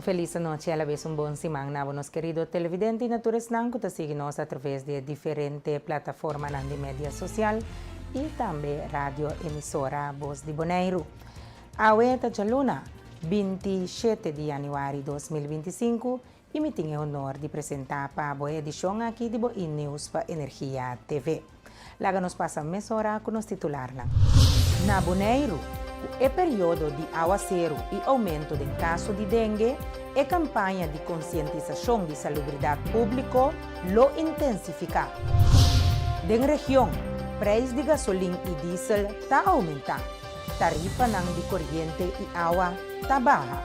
felis anochi y alabes un bon siman na bo nos kerido televidente y na tur esnan cu ta sigui nos a traves di e diferente plataformanan di media social y tambe radio emisora Bos di Boneiru. Awe ta djaluna, 27 di januari 2025 y mi tin e honor di presenta pa bo e edicion aki di bo E-News pa Energia TV. Laga nos pasa mesora ku nos titularnan. Na Boneiru, ku e periodo di awaseru i oumento den kaso di dengue, e kampaña di konsientisashon di salubridat públiko lo intensifiká. Den region, preis di gasolin i diesel ta oumentá, tarifanan di koriente i awa ta baha.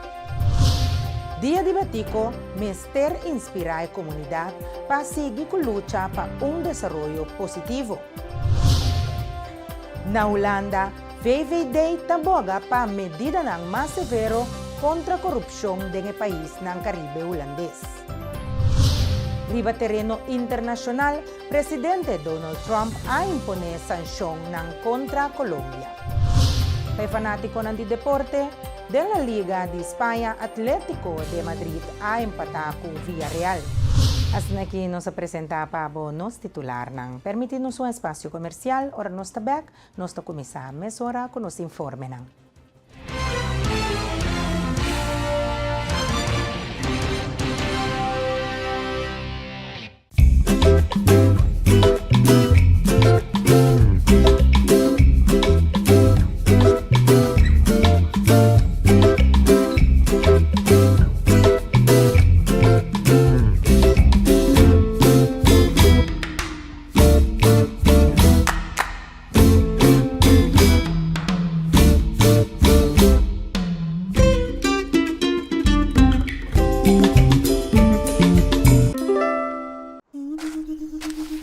Dia di Betico mester inspirá e komunidat pa sigui ku lucha pa un desaroyo positivo. Na Hulanda, VVD ta boga pa medidanan mas severo kontra korupshon den e paisnan Karibe Hulandes. Riba tereno internashonal, Presidente Donald Trump a imponé sanshonnan kontra Colombia. Pa e fanátikonan di deporte, den La Liga di Spaña Atlético de Madrid a empatá ku Villarreal. Asina ki nos a presentá pa bo nos titularnan. Permití nos un espasio komersial, ora nos ta bèk, nos ta kuminsá mesora ku nos informenan.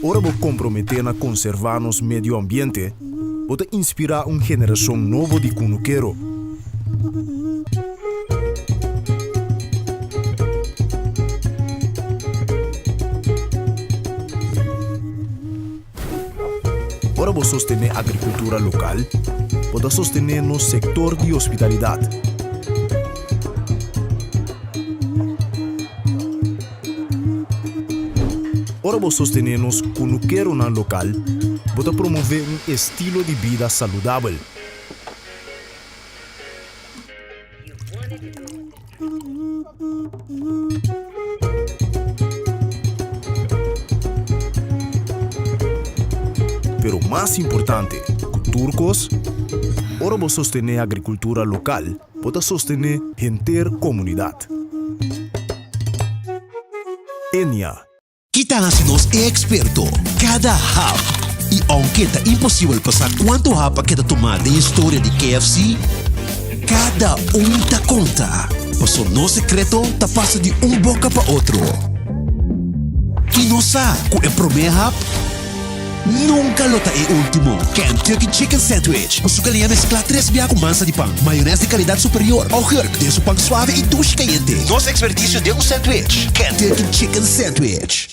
Ora bo komprometé na konservá nos medio ambiente, bo ta inspirá un generashon nobo di kunukero. Ora bo sostené agrikultura lokal, bo ta sostené nos sektor di hospitalidat. Ora bo sostené nos kunukeronan lokal, bo ta promové un estilo di bida saludabel. Pero mas importante ku tur kos, ora bo sostené agrikultura lokal, bo ta sostené henter komunidat. Enia. Ki ta hasi nos e eksperto? Kada hap! I ounke ta imposibel pa sa kuantu hap a keda tumá den historia di KFC, kada un ta konta, paso nos sekreto ta pasa di un boka pa otro. I nos sa ku e promé hap nunka lo ta e último. Kentucky Chicken Sandwich, ku su galiña mesklá tres bia ku mansa di pan, mayones di kalidat superior, augurk den su pan suave i dushi kayente. Nos ekspertisio den un sandwich, Kentucky Chicken Sandwich.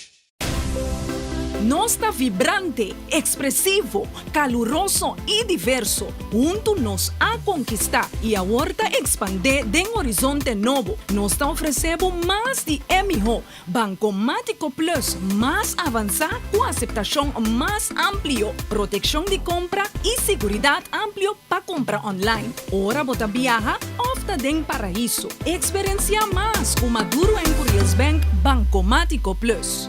Nos ta vibrante, ekspresivo, kaluroso i diverso. Huntu nos a konkistá i awor ta ekspandé den horizonte nobo. Nos ta ofresé bo mas di e mihó. Bankomátiko Plus mas avansá ku aseptashon mas amplio, protekshon di kompra i siguridat amplio pa kompra online, ora bo ta biaha òf ta den paraiso. Eksperensiá mas ku Maduro en Curiels Bank Bankomátiko Plus.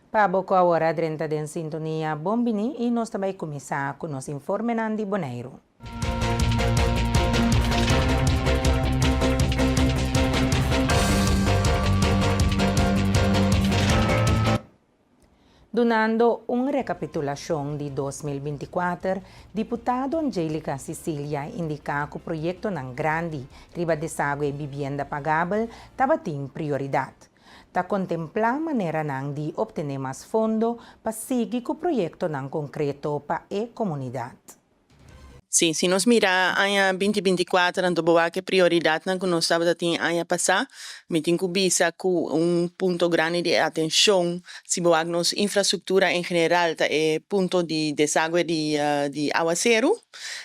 Pa bo ku awor a drenta den sintonia, bon bini i nos ta bai kuminsá ku nos informenan di Boneiru. Dunando un rekapitulashon di 2024, diputado Anjelica Cicilia indiká ku proyektonan grandi riba desagwe bibienda pagabel tabatin prioridat. Ta kontemplá maneranan di optené mas fondo pa sigui ku proyektonan konkreto pa e komunidat. Sí, si nos mira aña 2024, anto bo wak e prioridatnan ku nos tabata tin aña pasá, mi tin ku bisa ku un punto grandi di atenshon, si bo wak nos infrastruktura en general, ta e punto di desagüe di di awaseru.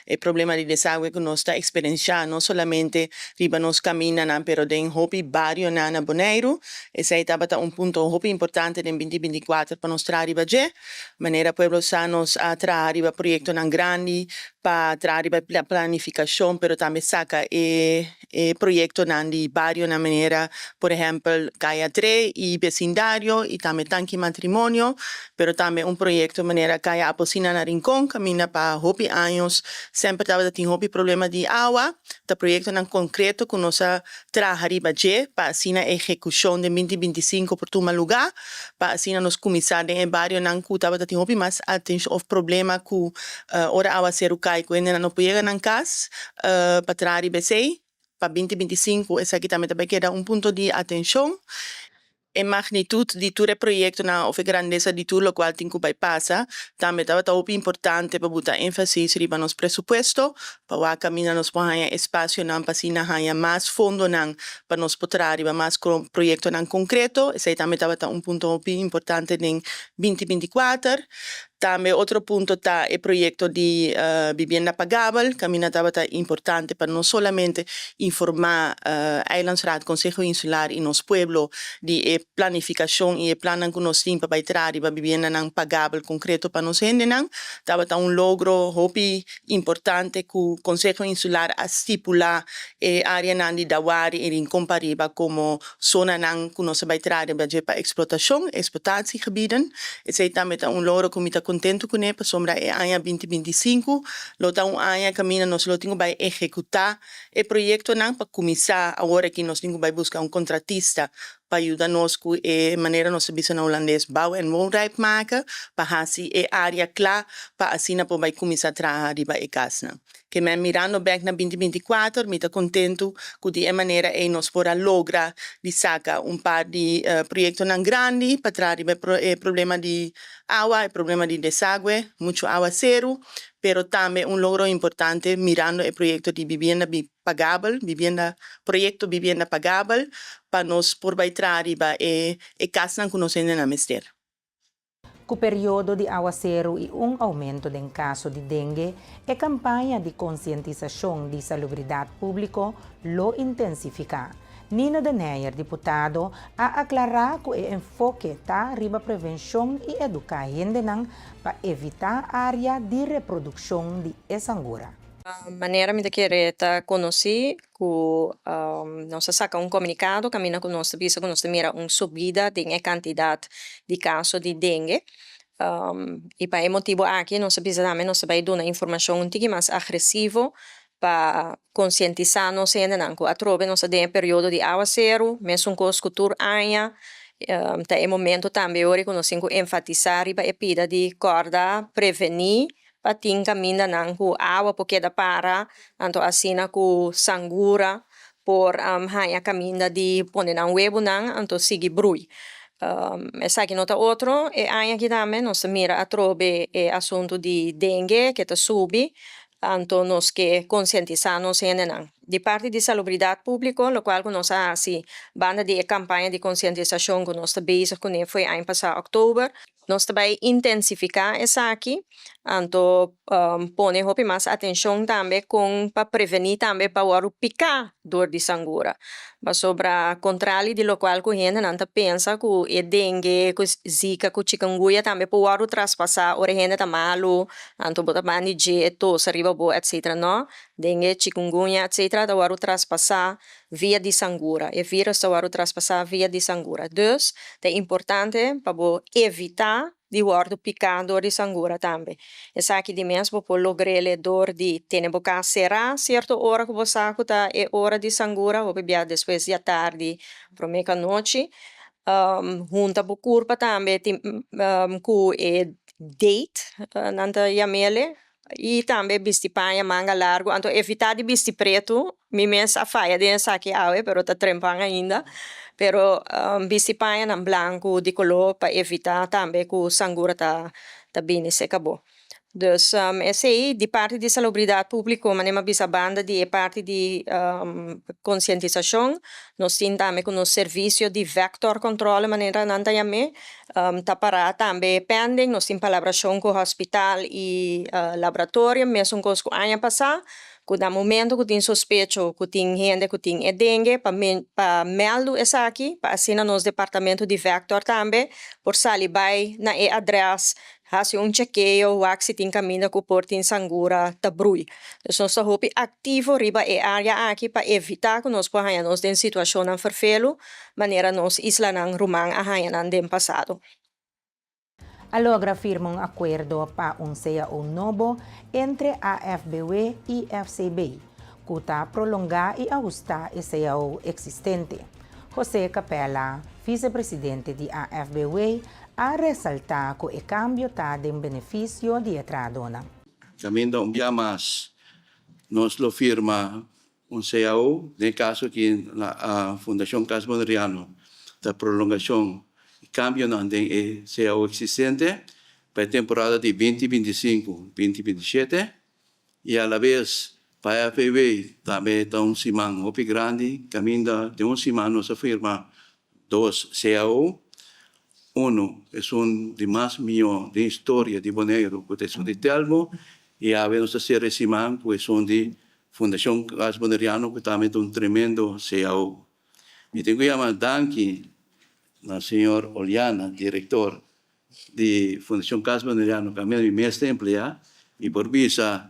E problema di desagüe ku nos ta eksperenshá no solamente riba nos kamindanan pero den hopi barionan na Boneiru. Esei tabata un punto hopi importante den 2024 pa nos traha riba dje. Manera pueblo sa nos a traha riba proyektonan grandi pa traha riba e planifikashon pero tambe saka e e proyektonan di barionan manera por ehèmpel Kaya Tre i besindario i tambe Tanki Matrimonio pero tambe un proyekto manera Kaya Apelsina na Rincon kaminda pa hopi años semper tabata tin hopi problema di awa. Ta proyektonan konkreto ku nos a traha riba dje pa asina e ehekushon den 2025 por tuma lugá, pa asina nos kuminsá den e barionan ku tabata tin hopi mas atenshon òf problema ku ora awaseru kai ku hendenan no por yega nan kas pa traha riba esei. Pa 2025 esaki tambe ta bai keda un punto di atenshon. E magnitut di tur e proyektonan òf e grandesa di tur lokual tin ku bai pasa, tambe tabata hopi importante pa buta énfasis riba nos presupuesto, pa wak kaminda nos por haña espasionan pa asina haña mas fondonan pa nos por traha riba mas proyektonan konkreto. Esei tambe tabata un punto hopi importante den 2024. Tambe otro punto ta e proyekto di bibienda pagabel, kaminda tabata importante pa no solamente informá Eilandsraad, Konseho Insular i nos pueblo di e planifikashon i e plannan ku nos tin pa bai traha riba bibiendanan pagabel konkreto pa nos hendenan. Tabata un logro hopi importante ku Konseho Insular a stipulá e áreanan di Dawari i Rincon Pariba komo Zonanan ku nos a bai traha riba dje pa eksplotashon, exploitatiegebieden. Esei tambe ta un logro ku mi ta kontentu kuné pasobra e aña 2025 lo ta un aña kaminda nos lo tin ku bai ehekutá e proyektonan. Pa kuminsá awor aki nos tin ku bai buska un kontratista pa yuda nos ku e manera nos ta bisa na hulandes bouw en woonrijp maken pa hasi e área kla pa asina por bai kuminsá traha riba e kasnan. Ke men mirando bek na 2024, mi ta kontentu ku di e manera ei nos por a logra di saka un par di proyektonan grandi pa traha riba e problema di awa, e problema di desagwe, muchu awaseru, pero tambe un logro importante mirando e proyekto di bibienda pagabel, bibienda, proyekto bibienda pagabel, pa nos por bai traha riba e kasnan ku nos hendenan mester. Ku periodo di awaseru i un oumento den kaso di dengue, e kampaña di konsientisashon di salubridat públiko lo intensifiká. Nina den Heyer, diputado, a aklará ku e enfoke ta riba prevenshon i eduká hendenan pa evitá área di reprodukshon di e sangura. Manera mi ta kere ta konosí ku nos a saka un komunikado kaminda ku nos ta bisa ku nos ta mira un subida den e kantidat di kaso di dengue. I pa e motibu aki nos a bisa tambe nos ta bai duna informashon un tiki mas agresivo pa konsientisá nos hendenan ku atrobe nos ta den e periodo di awaseru, mesun kos ku tur aña. Ta e momento tambe ora ku nos tin ku enfatisá riba e pida di kòrda prevení Pa tin kamindanan ku awa por keda para, anto asina ku sangura por haña kaminda di pone nan webunan anto sigui brui. Esaki no ta otro, e aña aki tambe nos ta mira atrobe e asuntu di dengue ke ta subi, anto nos ke konsientisá nos hendenan. Di parti di Salubridat Públiko lokual ku nos a hasi banda di e kampaña di konsientisashon ku nos ta bezig kuné fo'i aña pasá òktober, Nos ta bai intensifiká esaki, anto pone hopi mas atenshon tambe kon pa prevení tambe pa wòrdu piká dor di sangura. Pasobra kontrali di lokual ku hendenan ta pensa ku e dengue, ku zika, ku chikungunya tambe por wòrdu traspasá ora e hende ta malu, anto bo ta bandi dje e tosa riba bo etcetera. No, dengue, chikungunya etcetera ta wòrdu traspasá via di sangura. E virus ta wòrdu traspasá via di sangura. Dus, ta importante pa bo evitá di wòrdu piká dor di sangura tambe. Esaki di mes bo por logr'el dor di tene bo kas será sierto ora ku bo sa ku ta e ora di sangura, hopi bia despues di atardi, promé ku anochi. Hunta bo kurpa tambe tin ku e date nan ta yam'el. I tambe bisti paña manga largu, anto evitá di bisti pretu, mi mes a faya den esaki awe pero ta trempan ainda, pero bisti pañanan blanku di koló pa evitá tambe ku sangura ta ta bini seka bo. Dus esei di parti di Salubridat Públiko, manera mi a bisa banda di e parti di konsientisashon, nos tin tambe ku nos servisio di vectorcontrole manera nan ta yam'é, ta pará tambe pending. Nos tin palabrashon ku hospital i laboratorio, mesun kos ku aña pasá, ku na momento ku tin sospecho ku tin hende ku tin e dengue pa pa mèldu esaki pa asina nos departamento di vector tambe por sali bai na e adrès Hasi un chekeo wak si tin kaminda ku por tin sangura ta brui. Dus nos ta hopi aktivo riba e área aki pa evitá ku nos por haña nos den situashonnan ferfelu manera nos islanan ruman a haña nan den pasado. A logra firma un akuerdo pa un cao nobo entre AFBW i FCB, ku ta prolongá i ahustá e cao eksistente. José Capella, visepresidente di AFBW, A resaltá ku e kambio ta den benefisio di e trahadónan. Kaminda un bia mas nos lo firma un cao, den e kaso aki na Fundashon Cas Boneriano ta prolongashon i kambionan den e cao eksistente pa e temporada di binti 25, 2027 i alabes pa FAW tambe ta un siman hopi grandi kaminda den un siman nos a firma Dos cao, Unu, esun di mas mihó den historia di Boneiru ku ta esun di Telmo i awe nos ta sera e siman ku esun di Fundashon Kas Boneriano ku tambe ta un tremendo cao. Mi tin ku yama danki na señor Oliana, direktor di Fundashon Kas Boneriano kaminda mi mes ta empleá i por bisa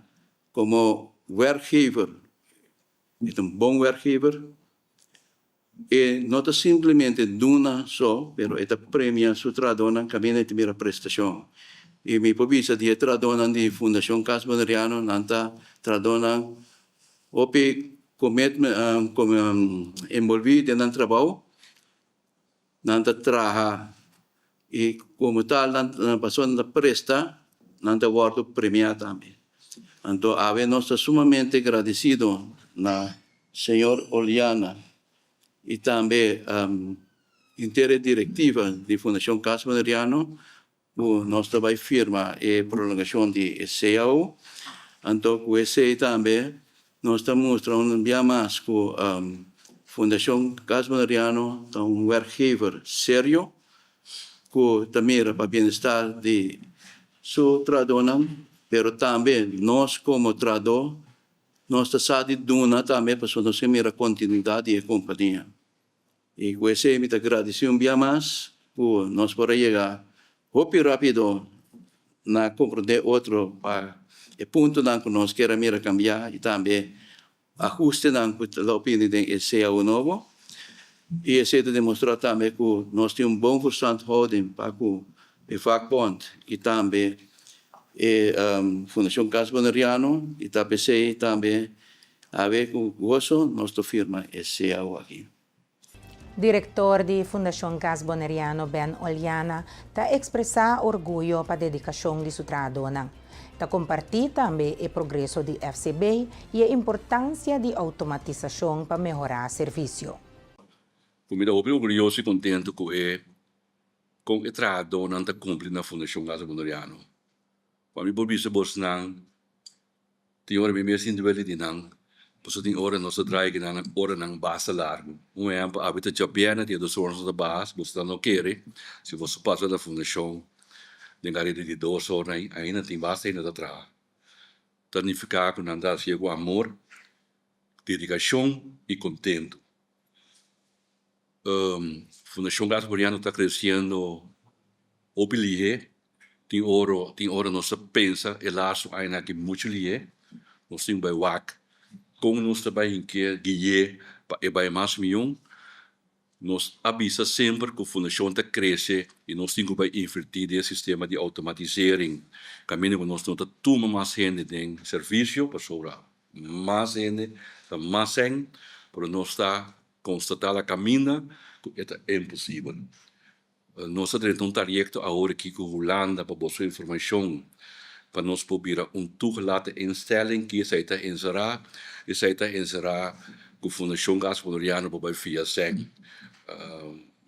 komo werkgever, mi ta un bon werkgever. E no ta simplemente duna so, pero e ta premia su trahadónan kaminda e ta mira prestashon. I mi por bisa di e trahadónan di Fundashon Cas Boneriano, nan ta trahadónan hopi enbolbí den nan trabou. Nan ta traha i komo tal nan pasobra nan ta presta, nan ta wòrdu premiá tambe. Anto awe nos ta sumamente gradesido na señor Oliana i tambe henter e direktiva di Fundashon Cas Boneriano Ku nos ta bai firma e prolongashon di e cao, anto ku esei tambe nos ta mustra un bia mas ku Fundashon Cas Boneriano ta un werkgever serio ku ta mira pa bienestar di su trahadónan, pero tambe nos komo trahadó nos ta sa di duna tambe pasobra nos ke mira kontinuidat di e kompania. I ku esei mi ta gradisí un bia mas ku nos por a yega hopi rápido na komprondé otro pa e puntonan ku nos kier a mira kambiá i tambe ahustenan ku ta bini den e cao nobo. I esei ta demostrá tambe ku nos tin un bon verstandhouding pa ku e vakbond i tambe e Fundashon Cas Boneriano i ta p'esei tambe Awe ku goso nos ta firma e cao aki. Direktor di Fundashon Cas Boneriano Ben Oliana ta ekspresá orguyo pa dedikashon di su trahadónan. Ta kompartí tambe e progreso di FCB i e importansia di outomatisashon pa mehorá servisio. Ku mi ta hopi orguyoso i kontentu ku e kon e trahadónan ta kumpli na Fundashon Cas Boneriano. Pa mi por bisa bosnan Tin ora mi mes sinti weli di nan, pasobra tin ora nos ta draai kinan nan oranan basta largu. Un ehempel, abi ta djabièrnè tin e dos ora nos ta baha, si boso ta no kere, si boso pasa na fundashon den kareda di dos ora ainda tin basta hende ta traha. Ta nifiká ku nan ta hasié ku amor, dedikashon i kontentu. Fundashon Gas Boriano ta kresiendo hopi lihé. Tin oro tin ora nos ta pensa e lastu añanan aki muchu lihé. Nos tin bai wak kon nos ta bai hink'é gui'é pa e bai mas mion. Nos a bisa semper ku fundashon ta krese i nos tin ku bai invertí den e sistema di outomatisering kaminda ku nos no ta tuma mas hende den servisio pasobra mas hende ta mas sèn pero nos ta Constata la caminda cu e ta imposibel. Nos ta drenta un trayecto awor aki cu Hulanda pa boso informacion pa nos por bira un toegelaten instelling ki esai ta encera, esai ta encera cu Fundacion Gas Boneriano por bay fia sèn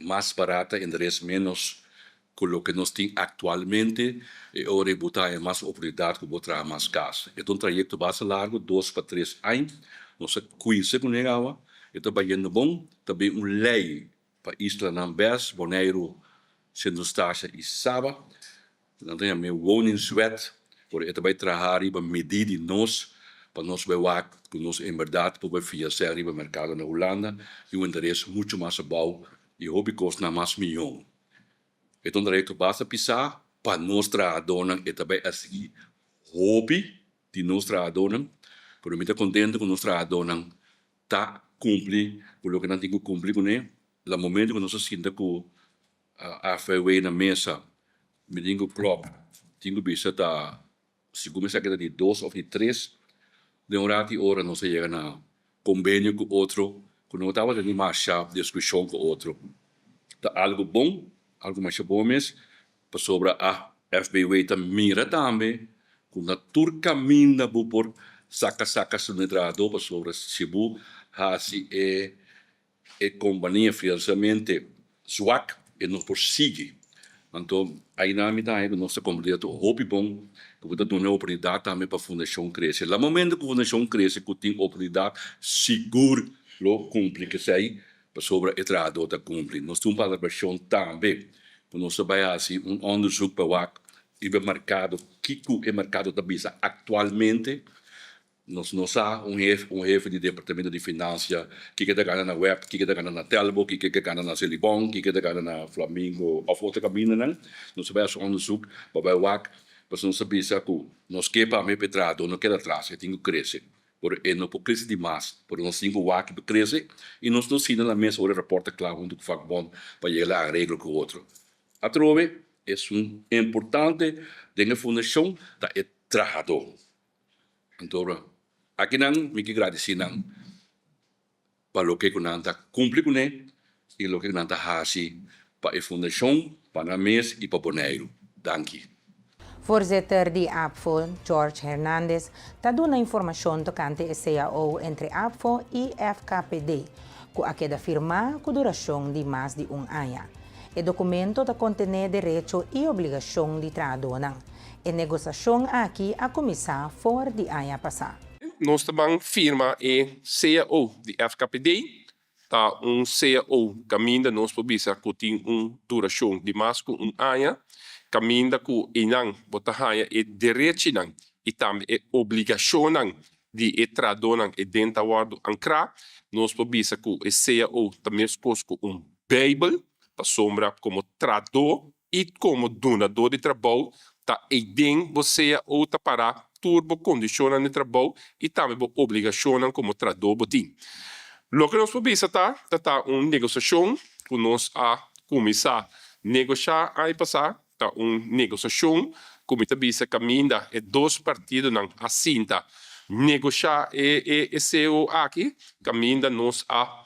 mas barata enderes menos. Ku loke nos tin aktualmente, e ora ei bo ta haña mas oportunidat ku bo traha mas kas. E ta un trayekto basta largu, dos pa tres aña. Nos a kuinsa ku nan awa, e ta bayendo bon. Ta bin un lei pa islanan bes, Boneiru, Sint Eustatius i Saba. Nan ta yama e Woningswet, por e ta bai traha riba midí di nos pa nos bai wak ku nos en bèrdat por bai fiasé riba merkado na Hulanda i un interes muchu mas abou i hopi kosnan mas mihó. E ta un trayekto basta pisá pa nos trahadónan, e ta bai a sigui hopi di nos trahadónan, pero mi ta kontento ku nos trahadónan ta kumpli ku loke nan tin ku kumpli kuné. La momento ku nos a sinta ku AFW na mesa, mi tin ku klòp, tin ku bisa ta Segun mi sa keda di dos of di tres, den un rati ora nos a yega na kombenio ku otro ku no tabata ni masha diskushon ku otro. Ta algu bon, algu masha bon mes, pasobra a FBW ta mira tambe ku na tur kaminda bo por saka saka su trahadó pasobra si bo hasi e E kompania finansialmente zwak e no por sigui. Anto ainan mi ta haña ku nos ta komprendé tur hopi bon ku bo ta duna e oportunidat tambe pa fundashon krese. La momento ku fundashon krese ku tin oportunidat sigur lo kumpli kesei pasobra e trahadó ta kumpli. Nos tin un palabrashon tambe ku nos ta bai hasi un onderzoek pa wak riba e merkado kiko e merkado ta bisa aktualmente. Nos no sa un hefe, un hefe di departamento di financia kiko ta gana na web, kiko ta gana na Telbo, kiko ta gana na Selibon, kiko ta gana na Flamingo of otro camindanan. Nos a bai haci onderzoek pa bai wak pasobra nos a bisa cu nos ke pa mi pa e trahador no keda atras, e tin cu crece. Pero e no por crece di mas, pero nos tin cu wak pa crece y nos lo sinta na mesa ora e rapport ta cla hunto cu vakbond pa yega na areglo cu otro. Atrobe esun importante den e fundacion ta e trahador. Anto akinan mi ke gradisí nan pa loke ku nan ta kumpli kuné i loke ku nan ta hasi pa e fundashon, pa nan mes i pa Boneiru. Danki. Voorzitter di ABVO, George Hernandez, ta duna informashon tokante e cao entre ABVO i FKPD, ku a keda firmá ku durashon di mas di un aña. E dokumento ta kontené derecho i obligashon di trahadónan. E negosashon aki a kuminsá for di aña pasá. Nos ta ban firma e cao di FKPD. Ta un cao kaminda nos por bisa ku tin un durashon di mas ku un aña, kaminda ku einan bo ta haña e derechinan i tambe e obligashonnan di e trahadónan e den ta wòrdu ankrá. Nos por bisa ku e cao ta meskos ku un Beibel, pasobra komo trahadó i komo dunadó di trabou ta eiden bo sea o ta pará tur bo kondishonnan di trabou i tambe bo obligashonnan komo trahadó bo tin. Loke nos por bisa ta, ta ta un negosiashon ku nos a kuminsá negoshá aña pasá, ta un negosiashon ku mi ta bisa kaminda e dos partidonan a sinta negoshá e e cao aki, kaminda nos a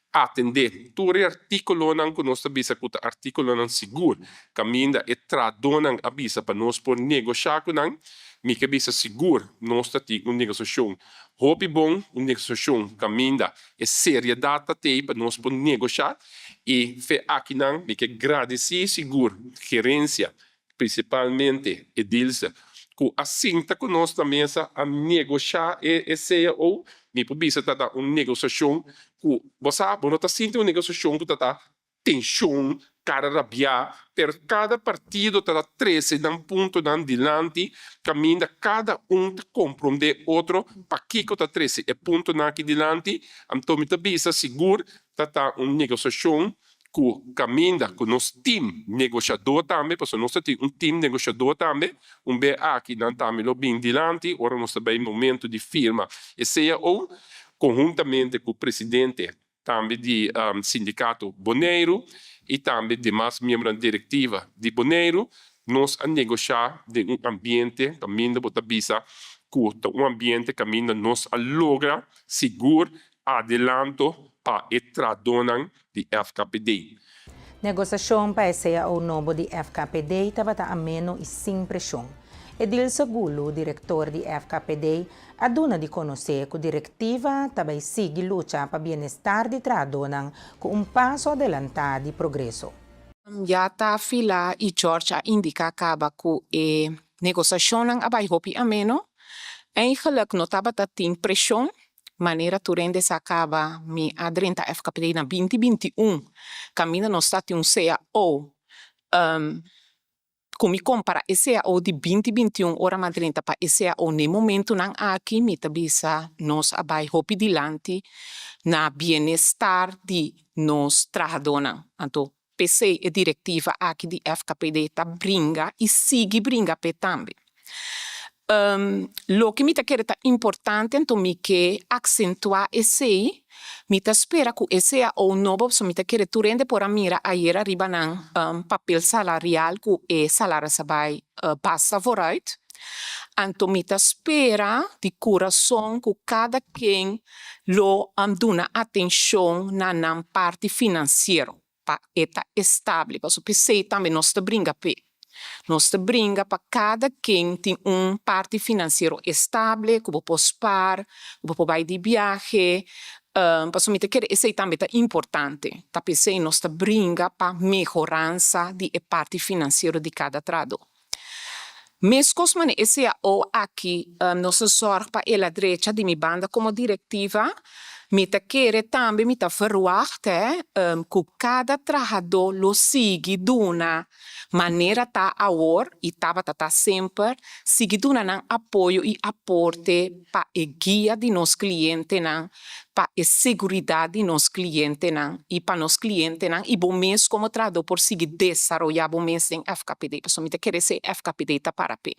Atendé tur e artíkulonan ku nos ta bisa ku ta artíkulonan sigur, kaminda e trahadónan a bisa pa nos por negoshá ku nan. Mi ke bisa sigur nos ta tin un negosiashon hopi bon, un negosiashon kaminda e seriedat ta tei pa nos por negoshá. I fe akinan mi ke gradisí sigur gerensia Prinsipalmente Edilse, ku a sinta ku nos na mesa a negoshá e cao, mi por bisa ta ta un negosiashon ku, bo sa, bo no ta sinti un negosiashon ku ta ta tenshon, kara rabiá, pero kada partido ta ta trese nan puntonan dilanti kaminda kada un ta komprondé otro pakiko ta trese e puntonan aki dilanti. Anto mi ta bisa sigur ta ta un negosiashon ku kaminda ku nos tim negoshadó tambe, pasobra nos ta tin un tim negoshadó tambe, un be aki nan tambe lo bin dilanti ora nos ta bai momento di firma e cao konhuntamente ku presidente tambe di sindikato Boneiru i tambe demas miembronan direktiva di Boneiru, nos a negoshá den un ambiente kaminda bo ta bisa ku ta un ambiente kaminda nos a logra sigur adelanto pa e trahadónan di FKPD. Negosashon pa e cao nobo di FKPD tabata ameno i sin preshon. Edilsa Gulu, direktor di FKPD, a duna di konosé ku direktiva ta bai sigui lucha pa bienestar di trahadónan ku un paso adelantá di progreso. Ya ta Fila i George a indiká kaba ku e negosiashonnan a bai hopi ameno. Eigenlijk no tabata tin preshon, manera tur hende sa kaba mi a drenta FKPD na binti 21, kaminda nos ta tin un cao. Ku mi kompara e cao di 2021 ora mi a drenta pa e cao n'e momentunan aki, mi ta bisa nos a bai hopi dilanti na bienestar di nos trahadónan. Anto p'esei e direktiva aki di FKPD ta bringa i sigui bringa p'e tambe. Loke mi ta kere ta importante, anto mi ke aksentuá esei, mi ta spera ku e cao nobo, pasobra mi ta kere tur hende por a mira ayera riba nan papel salarial ku e salaris a bai basta vooruit. Anto mi ta spera di kurason ku kada ken lo duna atenshon na nan parti finansiero pa e ta estable, pasobra p'esei tambe nos ta bringa p'e. Nos ta bringa pa kada ken tin un parti finansiero estable ku bo por spar, ku bo por bai di biahe, pasobra mi ta kere esei tambe ta importante. Ta p'esei nos ta bringa pa mehoransa di e parti finansiero di kada trahadó. Meskos manera e cao aki nos a zòrg pa el a drecha di mi banda komo direktiva, mi ta kere tambe mi ta verwagt ku kada trahadó lo sigui duna manera ta awor i tabata ta semper, sigui duna nan apoyo i aporte pa e guia di nos klientenan, pa e seguridat di nos klientenan i pa nos klientenan i bo mes komo trahadó por sigui desaroyá bo mes den FKPD, pasobra mi ta kere esei FKPD ta para p'e.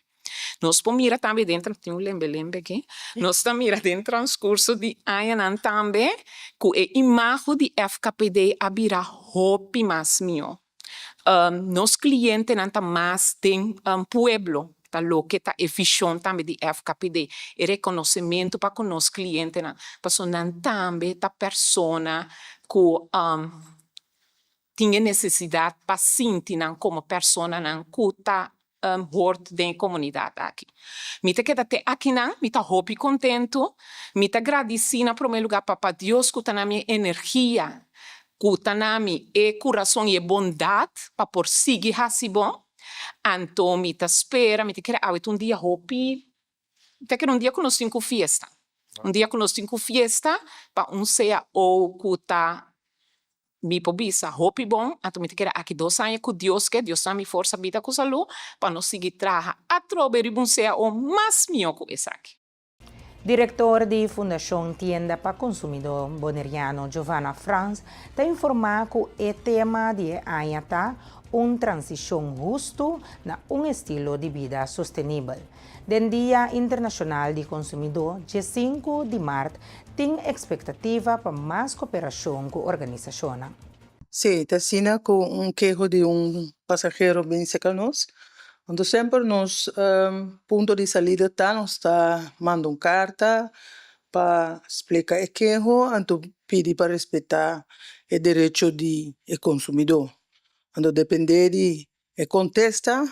Nos por mira tambe den, tin un lembe lembe aki, nos ta mira den transkurso di añanan tambe ku e imago di FKPD a bira hopi mas mihó. Nos klientenan ta mas den pueblo, ta loke ta e vision tambe di FKPD, e rekonosementu pa ku nos klientenan, pasobra nan tambe ta persona ku tin e nesesidat pa sinti nan komo personanan ku ta hoort den e komunidat aki. Mi ta keda te akinan, mi ta hopi kontentu, mi ta gradisí na promé lugá Papa Dios ku ta na mi e energia, ku ta na mi e kurason i e bondat pa por sigui hasi bon. Anto mi ta spera, mi ta kere awe ta un dia hopi, mi ta kere un dia ku nos tin ku fiesta, un dia ku nos tin ku fiesta pa un cao ku ta Mi por bisa hopi bon, anto mi ta keda aki dos aña ku Dios ke, Dios ta mi forsa, bida ku salú pa nos sigui traha atrobe riba un cao mas mihó ku esaki. Direktor di Fundashon Tienda pa Konsumidó Boneriano Giovanna Frans ta informá ku e tema di e aña ta Un transishon hustu na un estilo di bida sostenibel. Den Dia Internashonal di Konsumidó, 15 di mart, tin ekspektativa pa mas koperashon ku organisashonnan. Sí, ta asina ku un keho di un pasahero bin serka nos. Anto semper nos punto di salida ta nos ta manda un karta pa splika e keho anto pidi pa respetá e derecho di e konsumidó. Anto dependé di E kontesta,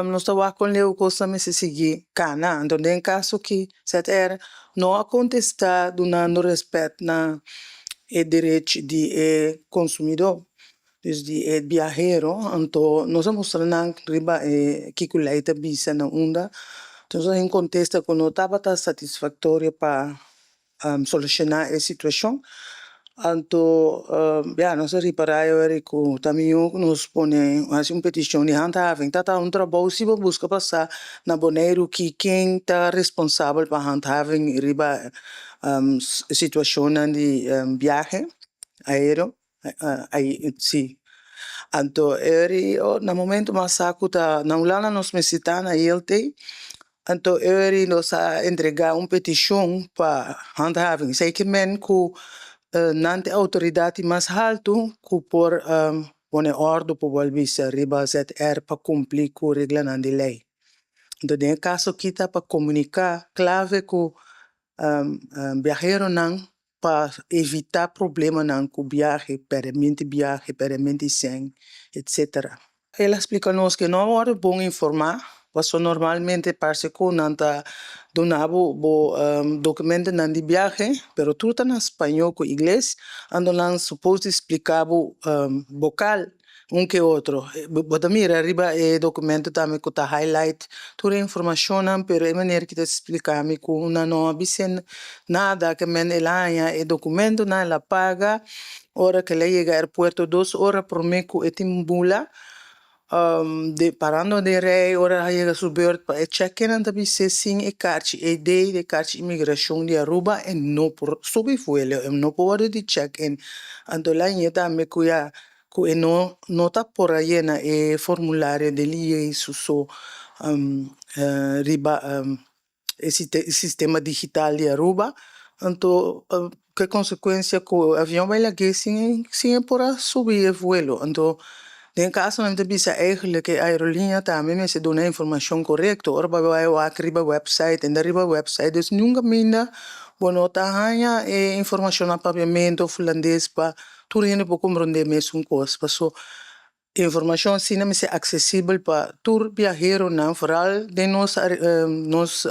Nos ta wak kon leu kosnan mester sigui kana. Anto den kaso ki ZR no a kontestá dunando rèspèt na e derechi di e konsumidó, dus di e biahero, anto nos a mustra nan riba e kiko lei ta bisa na unda. Nos a haña un kontesta ku no tabata satisfaktorio pa solushoná e situashon. Anto ya nos a ripará e ora ku ta mihó ku nos pone hasi un petishon di handhaving. Ta ta un trabou si bo buska pa sa na Boneiru ki ken ta responsabel pa handhaving riba situashonnan di biahe aereo. Si. Anto e ora na momento mas sa ku ta na Hulanda nos mester ta na ILT, anto e ora nos a entrega un petishon pa handhaving. Esei ke men ku nan ta e outoridat di mas haltu ku por pone òrdu por wòrdu bisa riba ZR pa kumpli ku reglanan di lei. Anto den e kaso aki ta pa komuniká klave ku biaheronan pa evitá problemanan ku biahe, pèrdementi biahe, pèrdementi sèn, etsetera. El a splika nos ke no a wòrdu bon informá, pasobra normalmente parse ku nan ta duna bo bo dokumentonan di biahe, pero tur ta na spañó ku ingles, anto nan supos di splika bo bokal. Un ke otro. Bo ta mira riba e documento tambe cu ta highlight tur e informacionnan, pero e meneer ki ta splica mi cu nan no a bis'é nada, ke men el a haña e documentonan, el a paga, ora cu el a yega aeropuerto dos ora prome cu e tin bula, de parando den rij ora a yega su beurt pa e check-in nan ta bis'é sin e karchi ID, e karchi inmigracion di Aruba e no por subi vuelo, e no por wordo di check-in. Anto el a hañ'é tambe cu ya cu e no no ta por a yena e formulario del IE su so riba e sistema digital di Aruba, anto ke consecuencia cu e avion bay lag'e sin sin e por a subi e vuelo. Anto den casonan mi ta bisa eigenlijk e aerolinea tambe mester duna informacion corecto ora bo bay wak riba website enda riba website dus nunca minda bo no ta haya e informacion na papiamento of hulandes pa Tur hende por komprondé mesun kos, paso informashon asina mester aksesibel pa tur biaheronan, foral den nos nos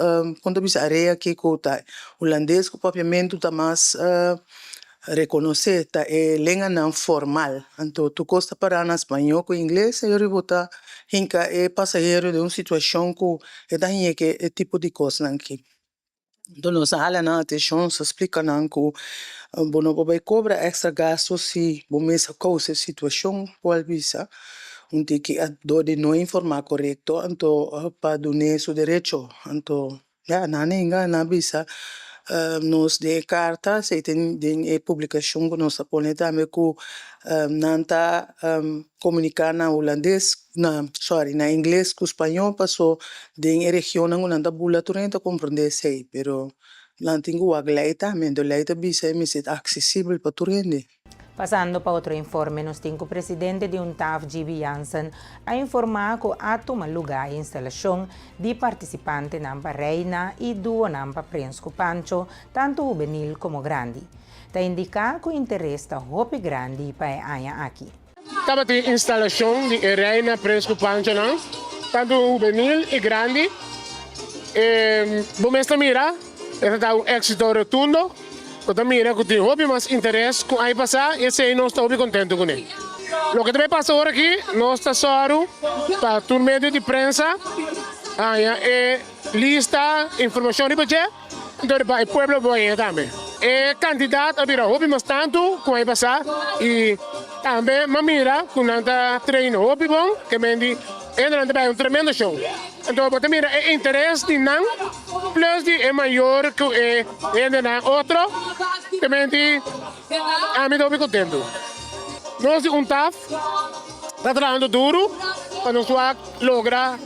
kon ta bisa area aki ku ta hulandes ku papiamentu ta mas rekonosé, ta e lenganan formal. Anto tur kos ta pará na spañó ku ingles, e ora bo ta hinka e pasahero den un situashon ku e ta haña ke e tipo di kosnan aki. Enton nos a hala nan atenshon, nos a splika nan ku bo no por bai kobra èkstra gastu si bo mes a kousa e situashon ku al bisa. Un tiki dor di no informá korekto anto pa dun'é su derecho. Anto ya nan a nenga, nan a bisa nos den e karta, esei ta den e publikashon ku nos a pone tambe ku nan ta komuniká na hulandes. Na sorry na ingles ku spañó paso den e regionnan ku nan ta bula tur hende ta komprondé esei pero nan tin ku wak lei tambe enton lei ta bisa e mester ta aksesibel pa tur hende. Pasando pa otro informe nos tin ku presidente di UNTAF GB Jansen a informá ku a tuma lugá e instalashon di partisipantenan pa Reina i duonan pa Prins ku Pancho tantu hubenil komo grandi. Ta indiká ku interes ta hopi grandi pa e aña aki. Tabatin instalashon di e Reina Prins ku Panchonan, tantu hubenil i grandi. E bo mes ta mira, e ta ta un éksito rotundo. Bo ta mira ku tin hopi mas interes ku aña pasá i esei nos ta hopi kontentu kuné. Loke ta bai pasa ora aki, nos ta sòru pa tur medio di prensa haña e lista, informashon riba dje. Entonces pa e pueblo bo haña tambe. E cantidad a bira hopi mas tantu cu aña pasa y tambe m'a mira cu nan ta train hopi bon ke men di hendenan ta bay un tremendo show. Entonces bo ta mira e interes di nan plus di e mayor cu e hendenan otro ke men di ami ta hopi contento. Nos di UNTAF ta trahando duro pa nos wak logra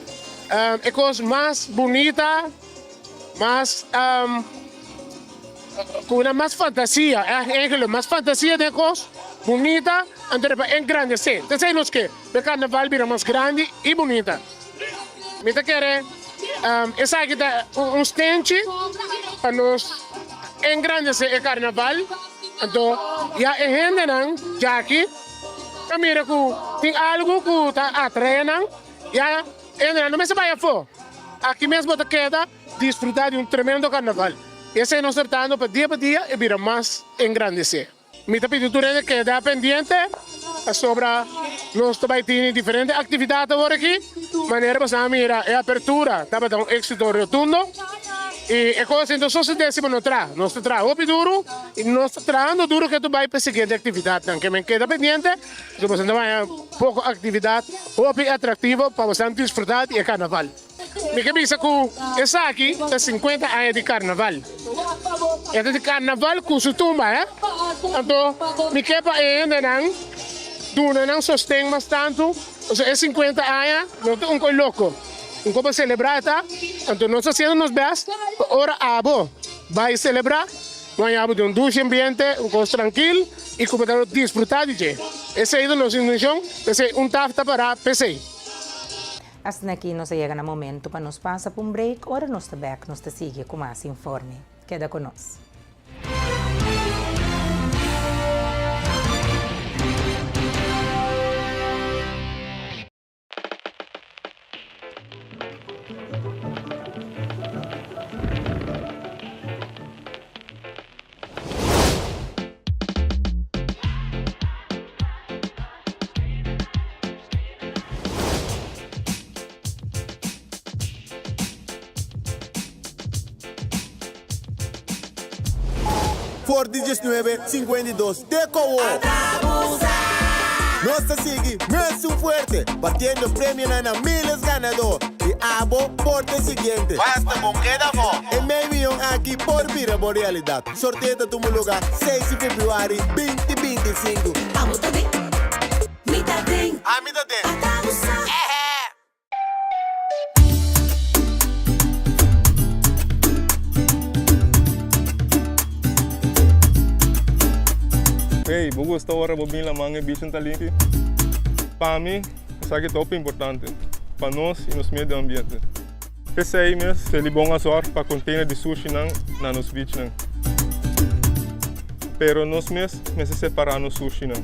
e cos mas bunita. Mas ku una mas fantasia, eigenlijk mas fantasia den kos bunita anto pa engrandesé. Ta esei nos ke, pa e karnaval bira mas grandi i bunita. Mi ta kere esaki ta un stenchi pa nos engrandesé e karnaval, anto ya e hendenan djaki ta mira ku tin algu ku ta atraé nan, ya. Ena no mester bai afó. Aki mes bo ta keda disfrutá di un tremendo karnaval. Esei nos ta tratando pa dia pa dia e bira mas engrandesé. Mi ta pidi tur hende keda pendiente pasobra nos ta bai tini diferente aktividat awor aki. Manera bo sa mira e apertura tabata un éksito rotundo i e kos no ta sosodé si bo no traha. Nos ta traha hopi duru i nos ta trahando duru ke ta bai pa e siguiente aktividatnan. Ke men keda pendiente. So boso ta baña poko aktividat hopi atraktivo pa boso disfrutá di e karnaval. Mi ke bisa ku esaki ta sinkuenta aña di karnaval. E ta di karnaval ku su tumba eh. Anto mi ke pa e hendenan duna nan sosten mas tantu pasobra e sinkuenta aña no ta un kos loko. Un kos pa selebrá ta. Anto nos ta hasiendo nos bèst pa ora abo bai selebrá bo haña bo den un dushi ambiente, un kos trankil. I ku bo ta disfrutá di dje. Esei ta nos intenshon, p'esei un taf ta pará p'esei. Asina aki nos a yega na momento pa nos pasa pa un break, ora nos ta bek nos ta sigui ku mas informe. Keda ku nos. For di 19, 52 te ku awor. Nos ta sigui mesun fuerte, batiendo premionan na miles ganadó. I abo por ta e siguiente. Basta bon keda afó! E mei miyon aki por bira bo realidat. Sorteo ta tuma lugá seis di febrüari 2025. Abo ta den, mi ta den. Ami ta den. Ata bo sa. Ehe! Hey, bo gusta ora bo bin laman e bichin ta limpi? Pa mi, esaki ta hopi importante pa nos y nos medio ambiente. P'esei mes, Selibon a zorg pa container di sushinan na nos beachnan. Pero nos mes mester separa nos sushinan.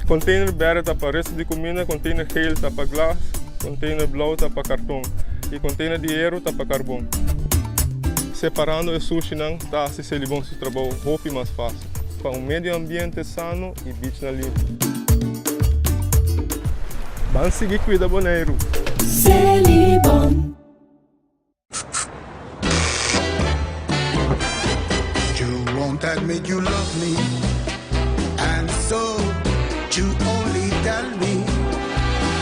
Container berde ta pa resto di cuminda, container geel ta pa glas, container blauw ta pa carton y container di hero ta pa carbon. Separando e sushinan ta haci Selibon su trabou hopi mas facil pa un medio ambiente sano y beachnan limpi. Ban sigui cuida Boneiru! Selibon. You won't admit you love me And so you only tell me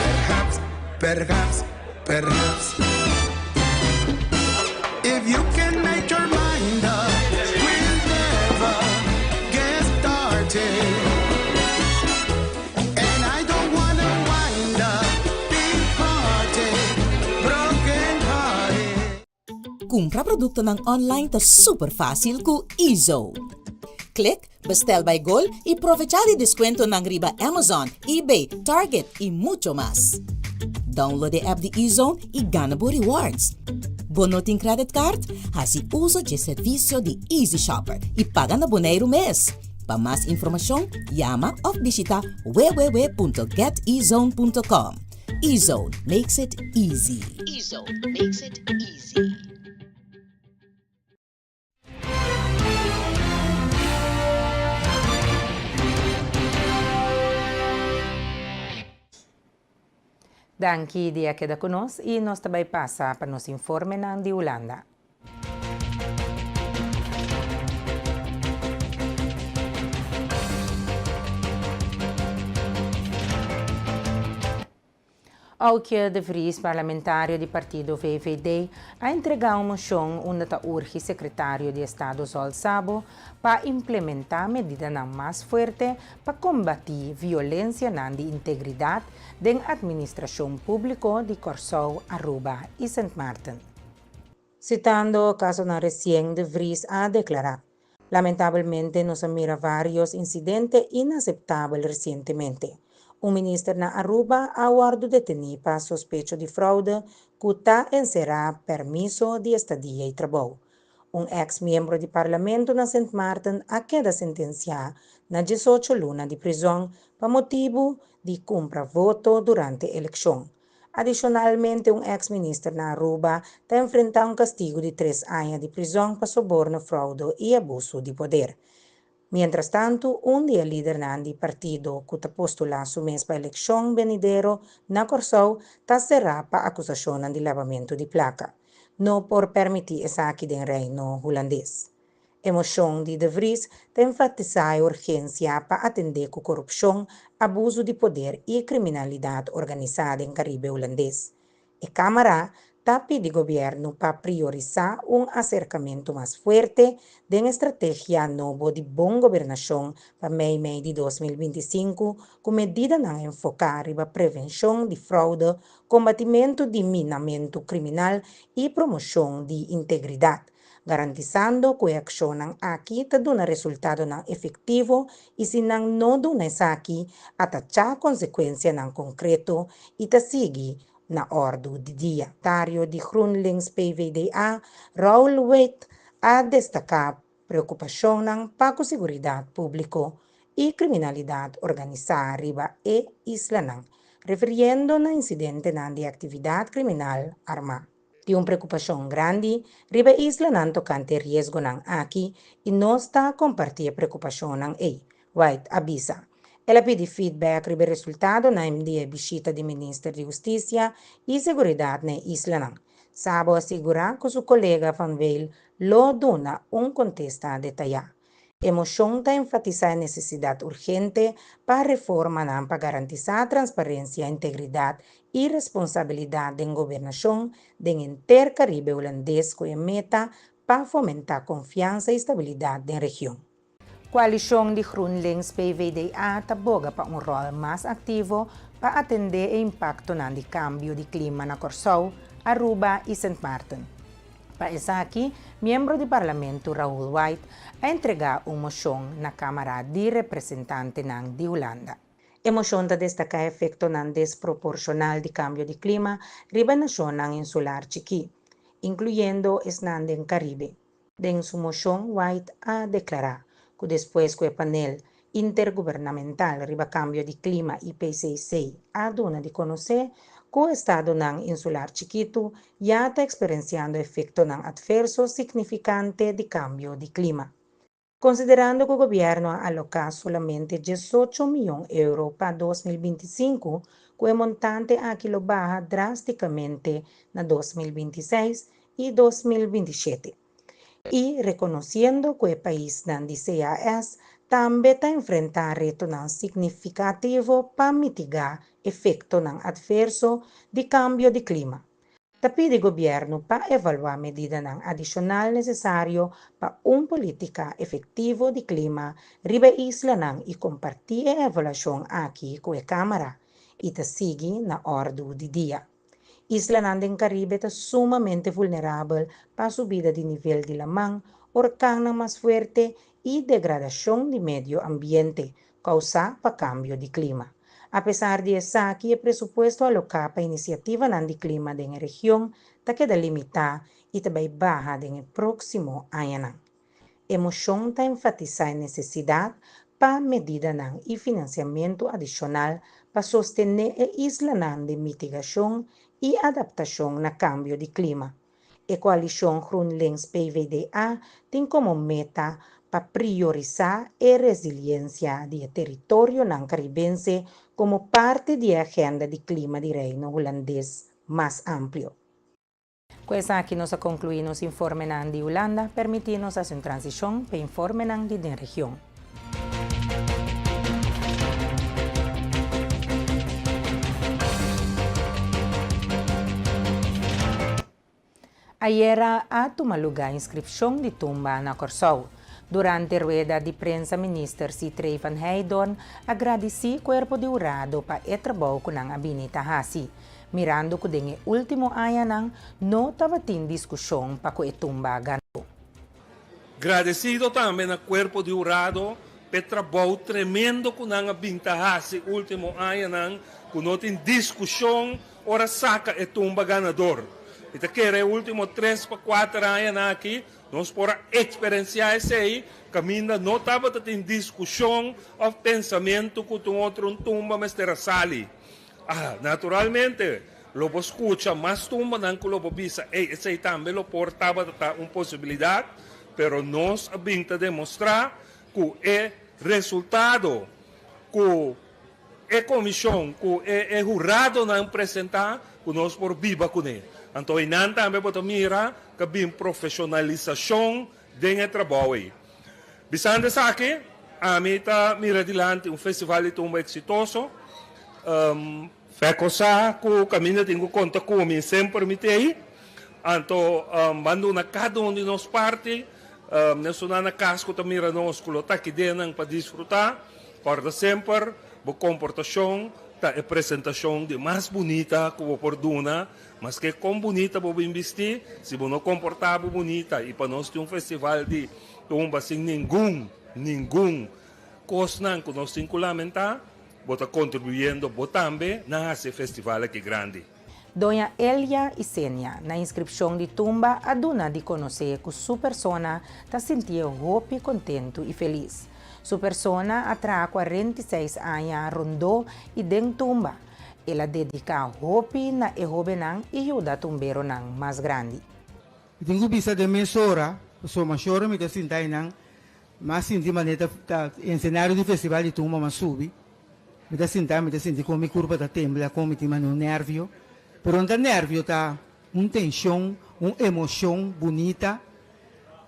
Perhaps, perhaps, perhaps If you can make your mind up We'll never get started And I don't wanna wind up Departed, broken hearted Kumpra produktonan online ta super fásil ku Ezo. Klik Bestel by Gol i provechá di deskuentonan riba Amazon, eBay, Target i mucho mas. Download e app di Ezone i gana bo rewards. Bo no tin credit card? Hasi uso dje servisio di Easy Shopper i paga na Boneiru mes. Pa mas informashon, yama òf bishitá www.getezone.com. Ezone makes it easy. Ezone makes it easy. Danki di a keda ku nos i nos ta bai pasa pa nos informenan di Hulanda. Aukje de Vries, parlamentario di partido VVD, a entregá un moshon unda ta urgi sekretario di Estado Zsolt Szabo pa implementá medidanan mas fuerte pa kombatí violensianan di integridat den atministrashon públiko di Kòrsou, Aruba i Sint Maarten. Sitando kasonan resien, de Vries a deklará, Lamentabelmente nos a mira vários insidente inaseptabel resientemente. Un minister na Aruba a wòrdu detení pa sospecho di froude ku ta enserá permiso di estadia i trabou. Un eks miembro di parlamento na Sint Maarten a keda sentensiá na 18 luna di prizòn pa motibu di kumpra voto durante elekshon. Adishonalmente un eks minister na Aruba ta enfrentá un kastigu di tres aña di prizòn pa soborno, froude i abusu di poder. Miéntras tantu, un di e lidernan di partido ku ta postulá su mes pa elekshon benidero na Kòrsou ta será pa akusashonnan di labamentu di plaka. No por pèrmití esaki den Reino Hulandes. E moshon di De Vries ta enfatisá e urgensia pa atendé ku korupshon, abusu di poder i kriminalidat organisá den Karibe Hulandes. E Kámara ta pidi gobièrnu pa priorisá un aserkamentu mas fuerte den e strategia nobo di bon gobernashon pa mei mei di 2025 ku medidanan enfoká riba prevenshon di froude, kombatimentu di minamentu kriminal i promoshon di integridat. garantisando ku e akshonnan aki ta duna resultadonan efektivo i si nan no duna esaki, atachá konsekuensianan konkreto i ta sigui na òrdu di dia. Tario di GroenLinks PvdA, Raoul Wit, a destaká preokupashonnan pa ku seguridat públiko i kriminalidat organisá riba e islanan, refiriendo na insidentenan di aktividat kriminal armá. Tin un preokupashon grandi riba e islanan tokante e riesgonan aki i nos ta kompartí e preokupashonnan ei, White a bisa. El a pidi feedback riba e resultadonan di e bishita di Minister di Hustisia i Seguridat na e islanan. Szabo a sigurá ku su kolega Van Weel lo duna un kontesta detayá. E moshon ta enfatisá e nesesidat urgente pa reformanan pa garantisá transparensia, integridat i responsabilidat den gobernashon den henter Karibe Hulandes ku e meta pa fomentá konfiansa i stabilidat den region. Koalishon di GroenLinks PvdA ta boga pa un ròl mas aktivo pa atendé e impaktonan di kambio di klima na Kòrsou, Aruba i Sint Maarten. Pa esaki, miembro di Parlamento Raoul White a entregá un moshon na Kámara di Representantenan di Hulanda. E moshon ta destaká efektonan desproporshonal di kambio di klima riba nashonnan insular chikí, inkluyendo esnan den Karibe. Den su moshon White a deklará ku despues ku e panel intergubernamental riba kambio di klima, IPCC, a duna di konosé ku estadonan insular chikitu ya ta eksperensiando efektonan atverso signifikante di kambio di klima. Konsiderando ku gobièrnu a aloká solamente diesocho mion euro pa 2025, ku e montante aki lo baha drástikamente na 2026 i 2027. I rekonosiendo ku e paisnan di CAS tambe ta enfrentá retonan signifikativo pa mitigá efektonan atverso di kambio di klima. Ta pidi gobièrnu pa evaluá medidanan adishonal nesesario pa un polítika efektivo di klima riba e islanan i kompartí e evaluashon aki ku e Kámara i ta sigui na òrdu di dia. Islanan den Karibe ta sumamente vulnerabel pa subida di nivel di laman, orkannan mas fuerte i degradashon di medio ambiente kousá pa kambio di klima. Apesar di esaki e presupuesto aloká pa inisiativanan di klima den e region ta keda limitá i ta bai baha den e próksimo añanan. E moshon ta enfatisá e nesesidat pa medidanan i finansiamentu adishonal pa sostené e islanan den mitigashon i adaptashon na kambio di klima. E koalishon GroenLinks-PvdA tin komo meta pa priorisá e resiliensia di e teritorionan karibense komo parti di e agenda di klima di Reino Hulandes mas amplio. Ku esaki nos a konkluí nos informenan di Hulanda, permití nos hasi un transishon p'e informenan di den region. Ayera a tuma lugá inskripshon di tumba na Kòrsou. Durante rueda di prensa Minister Sithree van Heydoorn a gradisí kuerpo di hurado pa e trabou ku nan a bini ta hasi, mirando ku den e último añanan no tabatin diskushon pa ku e tumba ganó. Gradesido tambe na kuerpo di hurado p'e trabou tremendo ku nan a bin ta hasi último añanan ku no tin diskushon ora saka e tumba ganador. Mi ta kere e último tres pa kuater añanan aki nos por a eksperensiá esei kaminda no tabata tin diskushon òf pensamentu ku ta un otro un tumba mester a sali. Ah, naturalmente, lo bo skucha mas tumbanan ku lo bo bisa, Ey, esei tambe lo por tabata ta un posibilidat, pero nos a bin ta demostrá ku e resultado ku e komishon, ku e e huradonan presentá, ku nos por biba kuné. Anto einan tambe bo ta mira ku a bin profeshonalisashon den e trabou ei. Bisando esaki, ami ta mira dilanti un festival di tumba eksitoso. Fèko sa ku kaminda tin ku konta ku mi semper mi t'ei. Anto ban duna kada un di nos parti. Esunnan na kas ku ta mira nos ku lo ta aki den nan pa disfrutá. Kòrda semper, bo komportashon ta e presentashon di mas bunita ku bo por duna. Maske kon bunita bo bin bisti, si bo no komportá bo bunita i pa nos tin un festival di tumba sin ningun, ningun kosnan ku nos tin ku lamentá, bo ta kontribuyendo bo tambe na hasi e festival aki grandi. Doña Elia Isenia na inskripshon di tumba a duna di konosé ku su persona ta sintié hopi kontentu i felis. Su persona a traha 46 aña rondó i den tumba. El a dediká hopi na e hóbennan i yuda tumberonan mas grandi. Mi tin ku bisa den mes ora, pasobra mashora mi ta sinta einan, mi a sinti manera ta ensenario di festival di tumba mi a subi, mi ta sinta mi ta sinti kon mi kurpa ta tembla, kon mi tin manera un nervio, pero no ta nervio ta un tenshon, un emoshon bunita.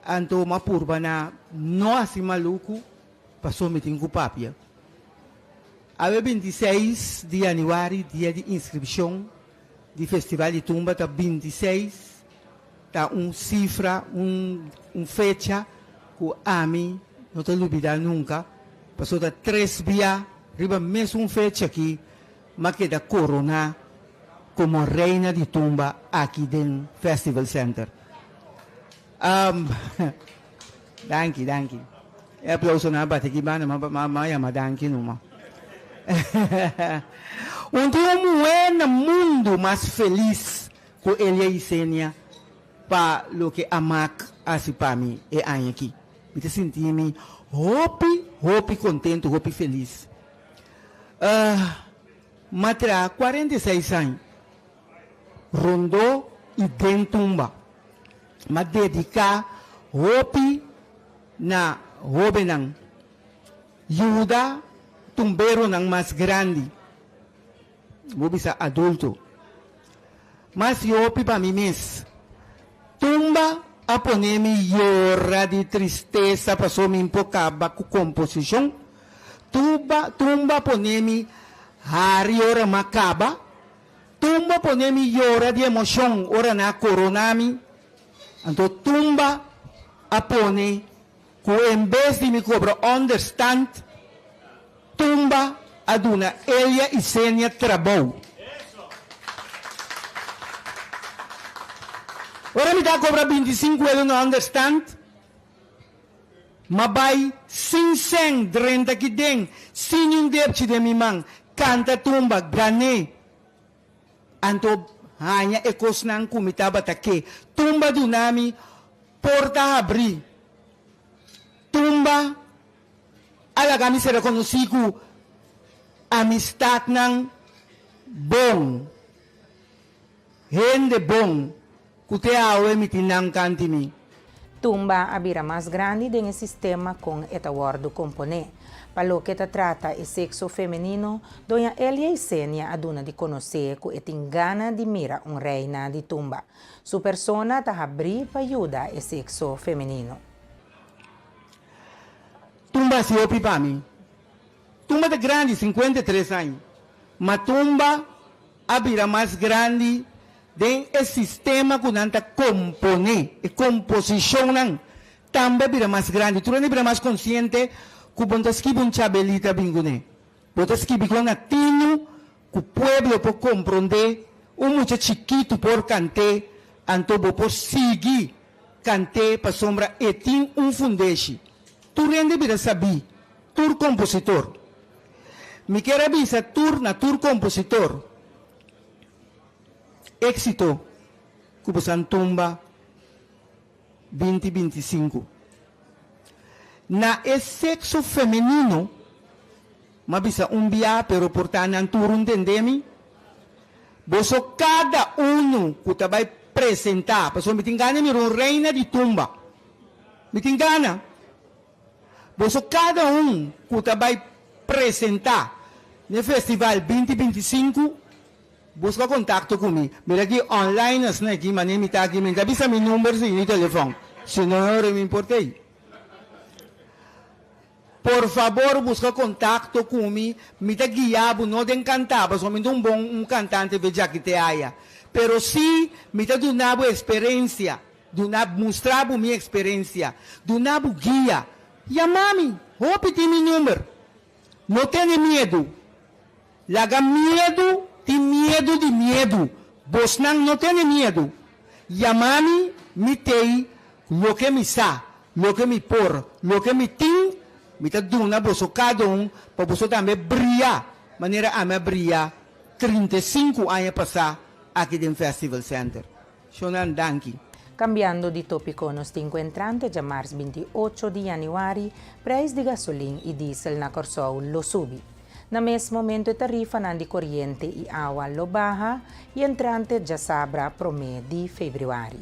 Anto m'a purba na no hasi maluku paso mi tin ku papia. Awe 26 di yanüari dia di inskripshon di Festival di Tumba ta 26 ta un sifra un un fecha ku ami no ta lubida nunka paso ta tres bia riba mesun fecha aki m'a keda korona komo reina di tumba aki den Festival Center. Danki, danki. E aplausonan a bati aki banda, ma m'a yama danki numa. Un tin un muhé na mundu mas felis ku Elia Isenia pa loke a mak hasi pa mi e aña aki. Mi ta sinti mi hopi, hopi kontentu, hopi felis. M'a traha 46 aña rondó i den tumba. M'a dediká hopi na hóbennan, yuda tumberonan mas grandi, bo bisa adulto. Mas hopi pa mi mes. Tumba a pone mi yora di tristesa paso mi por kaba ku komposishon. Tuba tumba a pone mi hari ora m'a kaba. Tumba pone mi yora di emoshon ora nan a korona mi. Anto tumba a pone ku en bes di mi kobra ònderstant, tumba a duna Elia i Senia trabou. Ora mi ta kobra 25 euro na ònderstant, m'a bai sin sèn drenta aki den, sin niun depchi den mi man, kanta tumba, gané. Anto haña e kosnan ku mi tabata ke. Tumba duna mi porta habrí. Tumba a laga mi ser rekonosí ku amistatnan bon, hende bon ku te awe mi tin nan kanti mi. Tumba a bira mas grandi den e sistema kon e ta wòrdu komponé. Pa loke ta trata e sekso femenino, Doña Elia Isenia a duna di konosé ku e tin gana di mira un reina di tumba. Su persona ta habrí pa yuda e sekso femenino. Tumba hasi hopi pa mi. Tumba ta grandi, 53 aña. Ma tumba a bira mas grandi den e sistema ku nan ta komponé, e komposishonnan tambe a bira mas grandi. Tur hende a bira mas konsiente ku bo no ta skibi un chabelita bin kuné. Bo ta skibi kon na tinu ku pueblo por komprondé, un mucha chikitu por kant'é, anto bo por sigui kant'é pasobra e tin un fundeshi. Tur hende bira sabí, tur kompositor. Mi kier a bisa tur na tur kompositor, éksito ku bosan tumba 2025. Na e sekso femenino, m'a bisa un bia pero por ta nan tur un tende mi, boso kada unu ku ta bai presentá, pasobra mi tin gana di mira un reina di tumba, mi tin gana, boso kada un ku ta bai presentá n'e festival 2025, Buska kontakto ku mi. Mira aki online asina aki mane mi ta aki mi ta bisa mi number si mi telefon si no e ora mi importa ei. Por fabor buska kontakto ku mi mi ta guia bo no den kanta pasobra mi ta un bon un kantante fe djaki te aya pero si mi ta duna bo eksperensia duna mustra bo mi eksperensia duna bo guia yama mi hopi tin mi number no tene miedu. Laga miedu tin miedu di miedu, bosnan no tene miedu. Yama mi, mi t'ei, loke mi sa, loke mi por, loke mi tin, mi ta duna boso kada un pa boso tambe bria manera ami a bria 35 aña pasá aki den Festival Center. Shonnan danki. Kambiando di topiko nos tin ku entrante djamars 28 di yanüari preis di gasolin i diesel na Kòrsou lo subi. Na mes momento e tarifanan di koriente i awa lo baha i entrante djasabra promé di febrüari.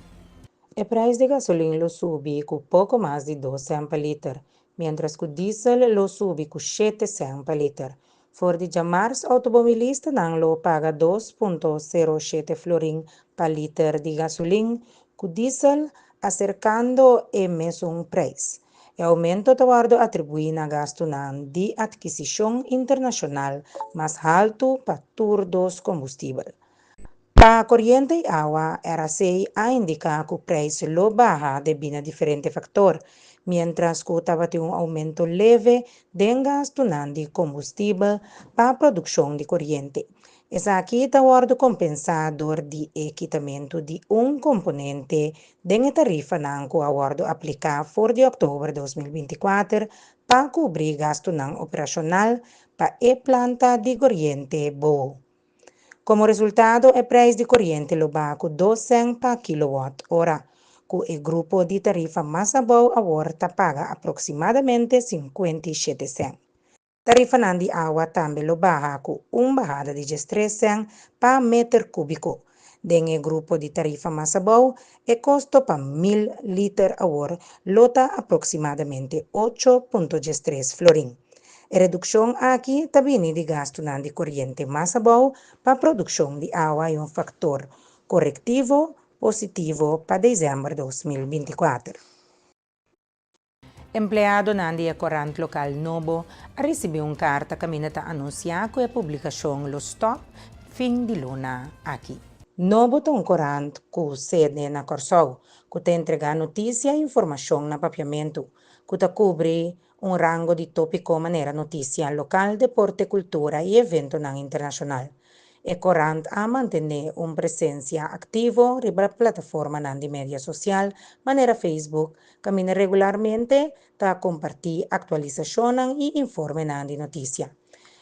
E preis di gasolin lo subi ku poko mas di dos sèn pa liter, miéntras ku diesel lo subi ku shete sèn pa liter. For di djamars outomobilistanan lo paga 2.07 florin pa liter di gasolin, ku diesel. aserkando e mesun preis. E oumento ta wòrdu atribuí na gastunan di atkisishon internashonal mas haltu pa tur dos kombustibel. Pa koriente i awa, RAC a indiká ku preis lo baha debí na diferente faktor, miéntras ku tabatin un oumento leve den gastunan di kombustibel pa produkshon di koriente. Esaki ta wòrdu kompensá dor di e kitamentu di un komponente den e tarifanan ku a wòrdu apliká for di òktober 2024 pa kubrí gastunan operashonal pa e planta di koriente Boho. Komo resultado e preis di koriente lo baha ku dos sèn pa kilowatt ora, ku e grupo di tarifa mas abou awor ta paga aproksimadamente 57 sèn. Tarifanan di awa tambe lo baha ku un bahada di 13 sèn pa meter kúbiko. Den e grupo di tarifa mas abou, e kosto pa 1000 liter awor lo ta aproksimadamente 8.13 florin. E redukshon aki ta bini di gastunan di koriente mas abou pa produkshon di awa i un faktor korektivo positivo pa desèmber 2024. Empleadonan di e korant lokal Nobo a risibí un karta kaminda ta anunsiá ku e publikashon lo stòp fin di luna aki. Nobo ta un korant ku sede na Kòrsou ku ta entregá notisia i informashon na papiamentu ku ta kubri un rango di tópiko manera notisia lokal, deporte, kultura i eventonan internashonal. E korant a mantené un presensia aktivo riba plataformanan di media sosial manera Facebook, kaminda regularmente ta kompartí aktualisashonnan i informenan di notisia.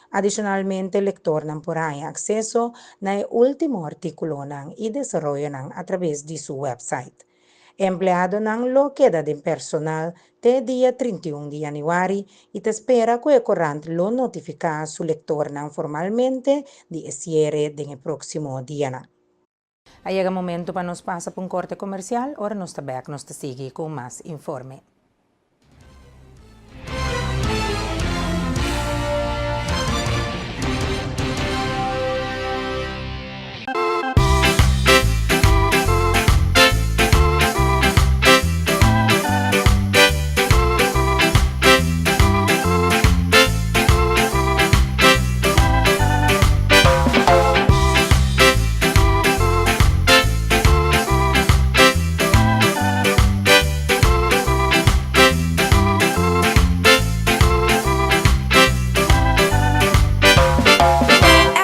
Adishonalmente lektornan por haña akseso na e último artíkulonan i desaroyonan atraves di su wèpsait. Empleadonan lo keda den personal te dia 31 di yanüari i ta spera ku e korant lo notifiká su lektornan formalmente di e siere den e próksimo dianan. A yega momentu pa nos pasa pa un korte komersial, ora nos ta bèk nos ta sigui ku mas informe.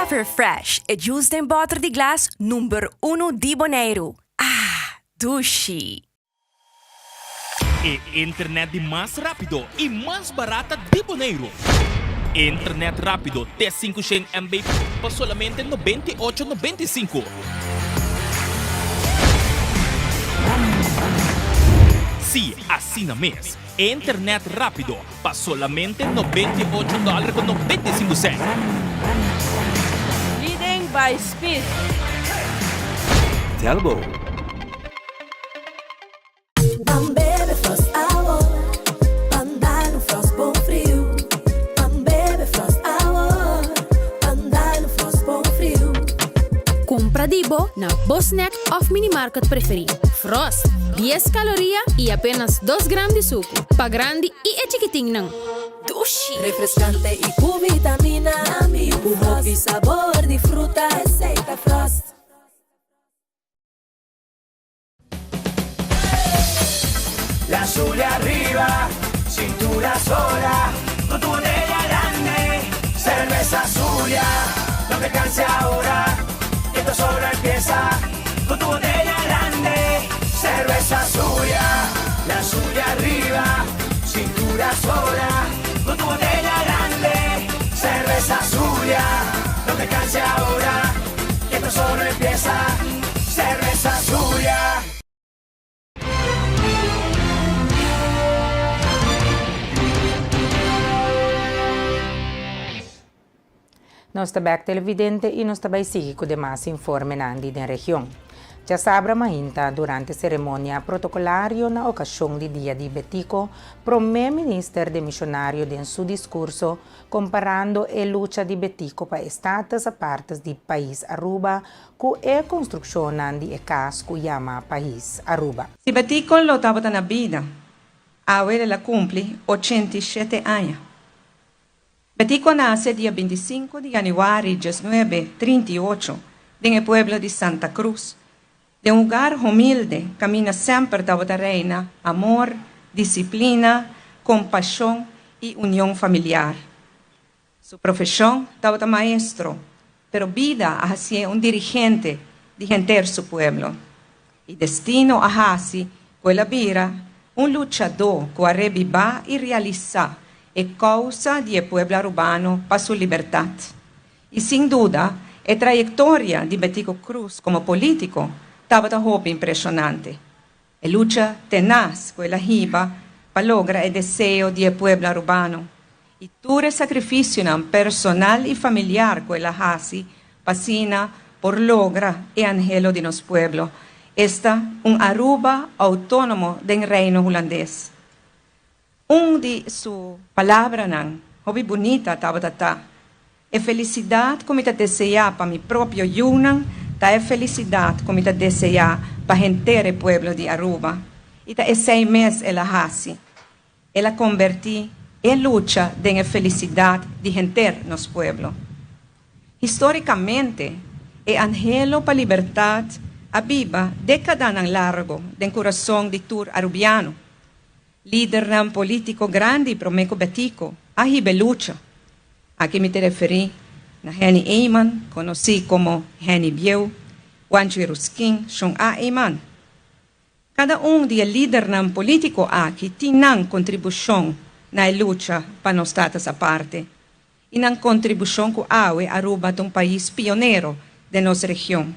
Everfresh, e juice den bòter di glas number uno di Boneiru. Ah, dushi! E internet di mas rápido i mas barata di Boneiru. Internet rápido te 500 MB pa solamente 98,95. Sí, asina mes. Internet rápido pa solamente 98 dòler ku 95 sènt. Leading by speed. Telbo. Ban bebe Frost awor, ban dal un Frost bon friu. Ban bebe Frost awor, ban dal un Frost bon friu. Kumpra di bo na bo snack òf minimarket preferí. Frost, dies kaloria i apenas dos gram di suku. Pa grandi i e chikitinnan. Dushi! Refreskante i ku vitamina. Ku hopi sabor di fruta. Esei ta Frost. La Zulia arriba, cintura sola, con tu botella grande, cerveza Zulia, no te canses ahora, que esto solo empieza, con tu botella grande, cerveza Zulia, la Zulia arriba, cintura sola, con tu botella grande, cerveza Zulia, no te canses ahora, que esto solo empieza, cerveza Zulia. Nos ta bek televidente y nos ta bay sigui cu demas informenan di den region. Djasabra mainta durante seremonia protokolario na okashon di Dia di Betico, Promé Minister demishonario den su diskurso komparando e lucha di Betico pa e status aparte di pais Aruba ku e konstrukshonnan di e kas ku yama pais Aruba. Si Betico lo tabata na bida, awe el a kumpli 87 aña. Betico a nase dia 25 di yanüari 1938 den e pueblo di Santa Cruz. Den un hogar humilde, kaminda semper tabata reina amor, disiplina, kompashon i union familiar. Su profeshon tabata maestro, pero bida a hasié un dirigente di henter su pueblo. I destino a hasi ku el a bira un luchadó ku a rebibá i realisá e kousa di e pueblo arubano pa su libertat. I sin duda e trayektoria di Betico Croes komo polítiko tabata hopi impreshonante. E lucha tenas ku el a hiba pa logra e deseo di e pueblo arubano i tur e sakrifisionan personal i familiar ku el a hasi pa asina por logra e anhelo di nos pueblo, esta un Aruba outónomo den Reino Hulandes. Un di su palabranan hopi bunita tabata ta, E felisidat ku mi ta deseá pa mi propio yunan ta e felisidat ku mi ta deseá pa henter e pueblo di Aruba. I ta esei mes el a hasi. El a kombertí e lucha den e felisidat di henter nos pueblo. Histórikamente, e anhelo pa libertat a biba dékadanan largo den kurason di tur arubiano. Lidernan polítiko grandi promé ku Betico a hiba e lucha. Aki mi ta referí na Henny Eman, konosí komo Henny Bieu, Juancho Ruskin, Shon A. Eman. Kada un di e lidernan polítiko aki tin nan kontribushon na e lucha pa nos status aparte i nan kontribushon ku awe Aruba ta un pais pionero den nos region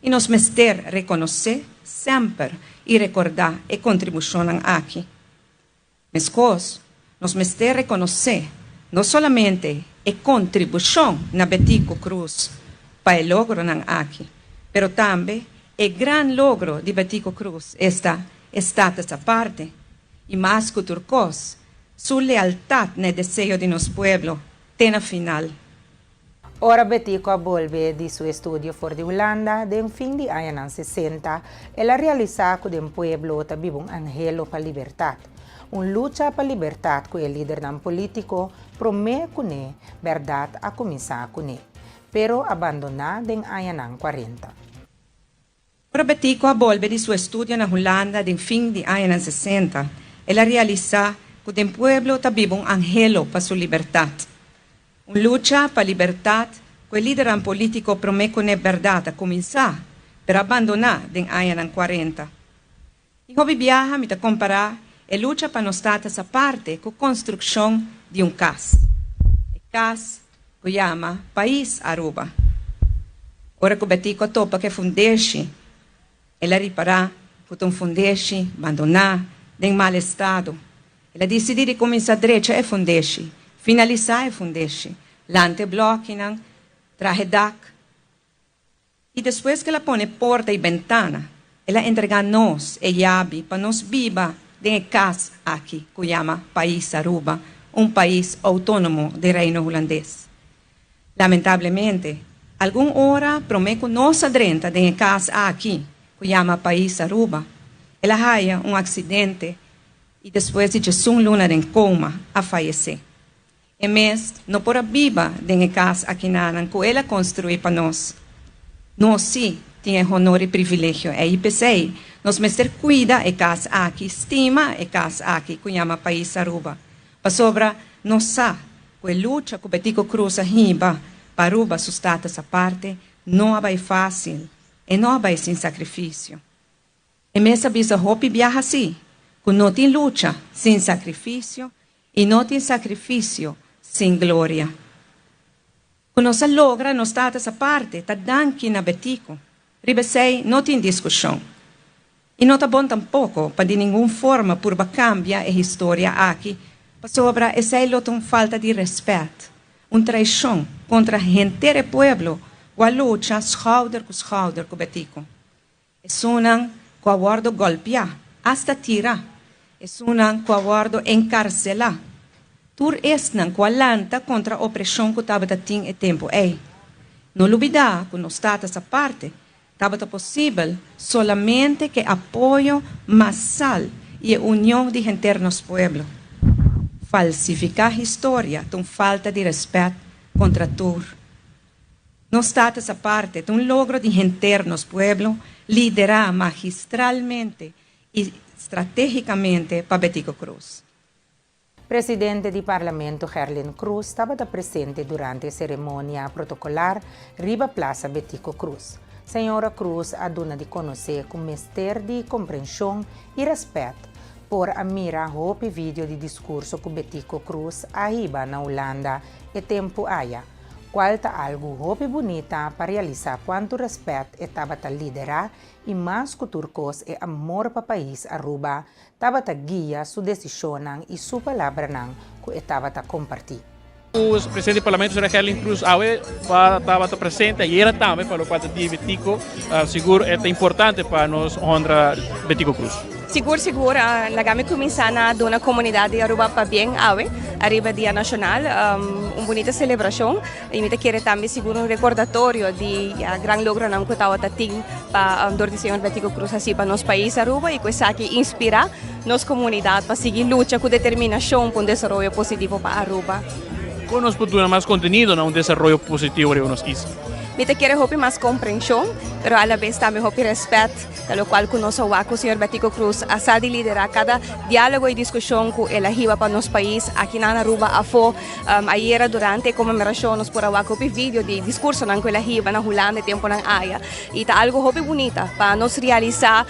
i nos mester rekonosé semper i rekordá e kontribushonnan aki. Meskos, nos mester rekonosé no solamente e kontribushon na Betico Croes pa e logronan aki, pero tambe e gran logro di Betico Croes, esta e status aparte i mas ku tur kos, su lealtat na e deseo di nos pueblo te na final. Ora Betico a bolbe di su estudio for di Hulanda den fin di añanan 60, el a realisá ku den pueblo ta biba un anhelo pa libertat. Un lucha pa libertat ku e lidernan polítiko promé kuné bèrdat a kuminsá kuné, pero a bandoná den añanan 40. Ora Betico a bolbe di su estudio na Hulanda den fin di añanan 60, el a realisá ku den pueblo ta biba un anhelo pa su libertat. Un lucha pa libertat ku e lidernan polítiko promé kuné bèrdat a kuminsá, pero a bandoná den añanan 40. I hopi biaha mi ta kompará e lucha pa nos status aparte ku konstrukshon di un kas. E kas ku yama Pais Aruba. Ora ku Betico a topa ku e fundeshi, el a ripará ku ta un fundeshi bandoná, den mal estado. El a disidí di kuminsá drecha e fundeshi, finalisá e fundeshi, lanta e blòkinan, traha e dak. I despues ku el a pone porta i bentana, el a entregá nos e yabi pa nos biba den e kas aki ku yama Pais Aruba, un pais outónomo di Reino Hulandes. Lamentablemente, algun ora promé ku nos a drenta den e kas aki ku yama Pais Aruba, el a haya un aksidente i despues di 11 luna den koma a fayesé. E mes no por a biba den e kas akinanan ku el a konstruí pa nos. Nos sí tin e honor i privilegio ei. P'esei, nos mester kuida e kas aki, stima e kas aki ku yama Pais Aruba. Pasobra nos sa ku e lucha ku Betico Croes a hiba pa Aruba su status aparte no a bai fásil, e no a bai sin sakrifisio. E mes a bisa hopi biaha sí, ku no tin lucha sin sakrifisio i no tin sakrifisio sin gloria. Ku nos a logra nos status aparte ta danki na Betico. Riba esei no tin diskushon. I no ta bon tampoko pa di ningun forma purba kambia e historia aki, pasobra esei lo ta un falta di rèspèt, un traishon kontra henter e pueblo ku a lucha skouder ku skouder ku Betico. Esunnan ku a wòrdu gòlpiá, asta tirá, esunnan ku a wòrdu enkarselá, tur esnan ku a lanta kontra opreshon ku tabata tin e tempu ei. No lubidá ku nos status aparte tabata posibel solamente ku e apoyo masal i e union di henter nos pueblo. Falsifiká historia ta un falta di rèspèt kontra tur. Nos status aparte ta un logro di henter nos pueblo liderá magistralmente i stratégikamente pa Betico Croes. Presidente di Parlamento Gerlin Croes tabata presente durante e ceremonia protocolar riba Plaza Betico Croes. Señora Croes a duna di conoce cu mester di comprension y respet por a mira hopi video di discurso cu Betico Croes a hiba na Hulanda e tempo aya. Cual ta algo hopi bunita pa realisa cuanto respet e tabata lidera y mas cu tur cos e amor pa pais Aruba tabata guia su decisionnan y su palabranan cu e tabata comparti. Presidente di Parlamento señora Gerlin Croes awe tabata presente ayera tambe pa locual ta dia Betico. Sigur e ta importante pa nos honra Betico Croes. Sigur sigur, laga mi cuminsa na duna comunidad di Aruba pabien awe ariba Dia Nacional, un bunita celebracion y mi ta kere tambe sigur un recordatorio di ya gran logronan cu tabata tin pa dor di señor Betico Croes haci pa nos pais Aruba y cu esaki inspira nos comunidad pa sigui lucha cu determinacion pa un desaroyo positivo pa Aruba. Con nos por duna mas contenido na un desaroyo positivo riba nos isla? Mi ta kere hopi mas comprension, pero alabes tambe hopi respet, ta locual cu nos a wak cu señor Betico Croes a sa di lidera cada dialogo y discusion cu el a hiba pa nos pais aki na Aruba afo. Ayera durante e conmemoracion nos por a wak hopi video di discursonan cu el a hiba na Hulanda e temponan aya y ta algo hopi bunita pa nos realisa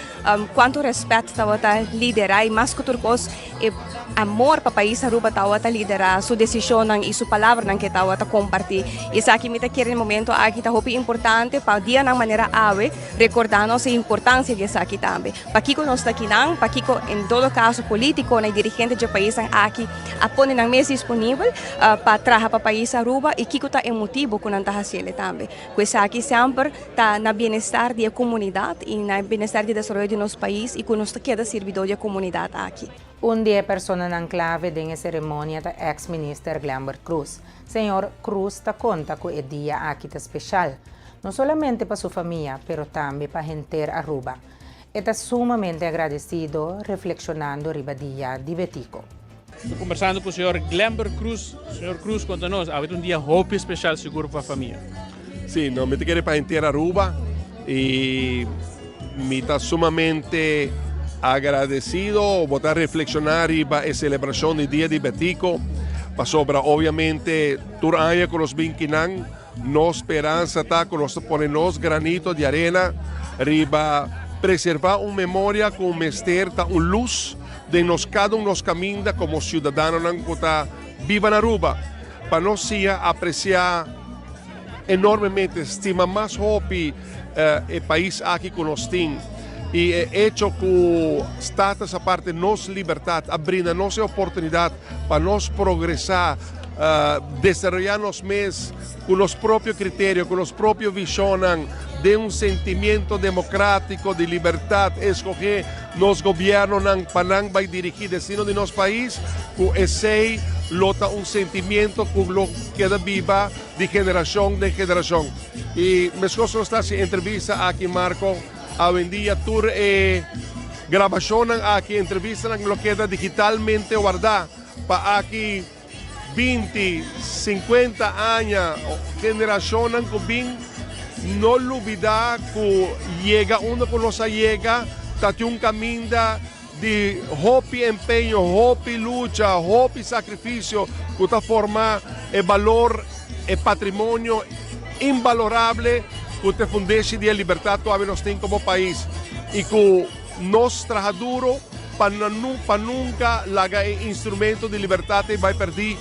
Cuanto respet tabata lidera y mas cu tur cos e amor pa pais Aruba tabata lidera su decisionnan y su palabranan cu e tabata comparti. Y esaki mi ta kere na e momento aki ta hopi importante pa dianan manera awe recorda nos e importancia di esaki tambe. Pakico nos ta akinan, pakico en todo caso politiconan y dirigente dje paisnan aki a pone nan mes disponibel pa traha pa pais Aruba y kico ta e motibo cu nan ta haciele tambe. Cu esaki semper ta na bienestar di e comunidad y na bienestar di desaroyo di nos pais y cu nos ta keda sirbidor di e comunidad aki. Un di e personanan clave den e ceremonia ta ex minister Glenbert Croes. Señor Croes ta conta cu e dia aki ta special, no solamente pa su famia, pero tambe pa henter Aruba. E ta sumamente agradecido reflexionando riba dia di Betico. Sto conversando cu señor Glenbert Croes. Señor Croes, conta nos, awe ta un dia hopi special sigur pa famia. Sí, no, mi ta kere pa henter Aruba y mi ta sumamente agradecido. Bo ta reflexiona riba e celebracion di Dia di Betico, pasobra obviamente tur aña cu nos bin kinan, Nos speransa ta ku nos ta pone nos granito di arena riba preservá un memoria ku mester ta un lus den nos kada un nos kaminda komo siudadanonan ku ta biba na Aruba, pa nos siña apresiá enormemente, stima mas hopi e pais aki ku nos tin. I e echo ku Status aparte nos libertat a brinda nos e oportunidat pa nos progresá, Desaroyá nos mes ku nos propio kriterio, ku nos propio vishonnan, den un sentimiento demokratiko di libertat, eskohé nos gobièrnunan pa nan bai dirigí destino di nos pais, ku esei lo ta un sentimiento ku lo keda biba di generashon den generashon. I meskos nos ta hasi entrevista aki, Marco, awendia tur e grabashonnan aki, entrevistanan lo keda digitalmente wardá. Pa aki 20, 50 aña, generashonnan ku bin no lubidá ku yega unda ku nos a yega ta tin un kaminda di hopi empeño, hopi lucha, hopi sakrifisio ku ta forma e balor, e patrimonio inbalorable ku ta e fundeshi di e libertat ku awe nos tin komo pais i ku Nos traha duro pa pa nunca laga e instrumento di libertad ei bai perdi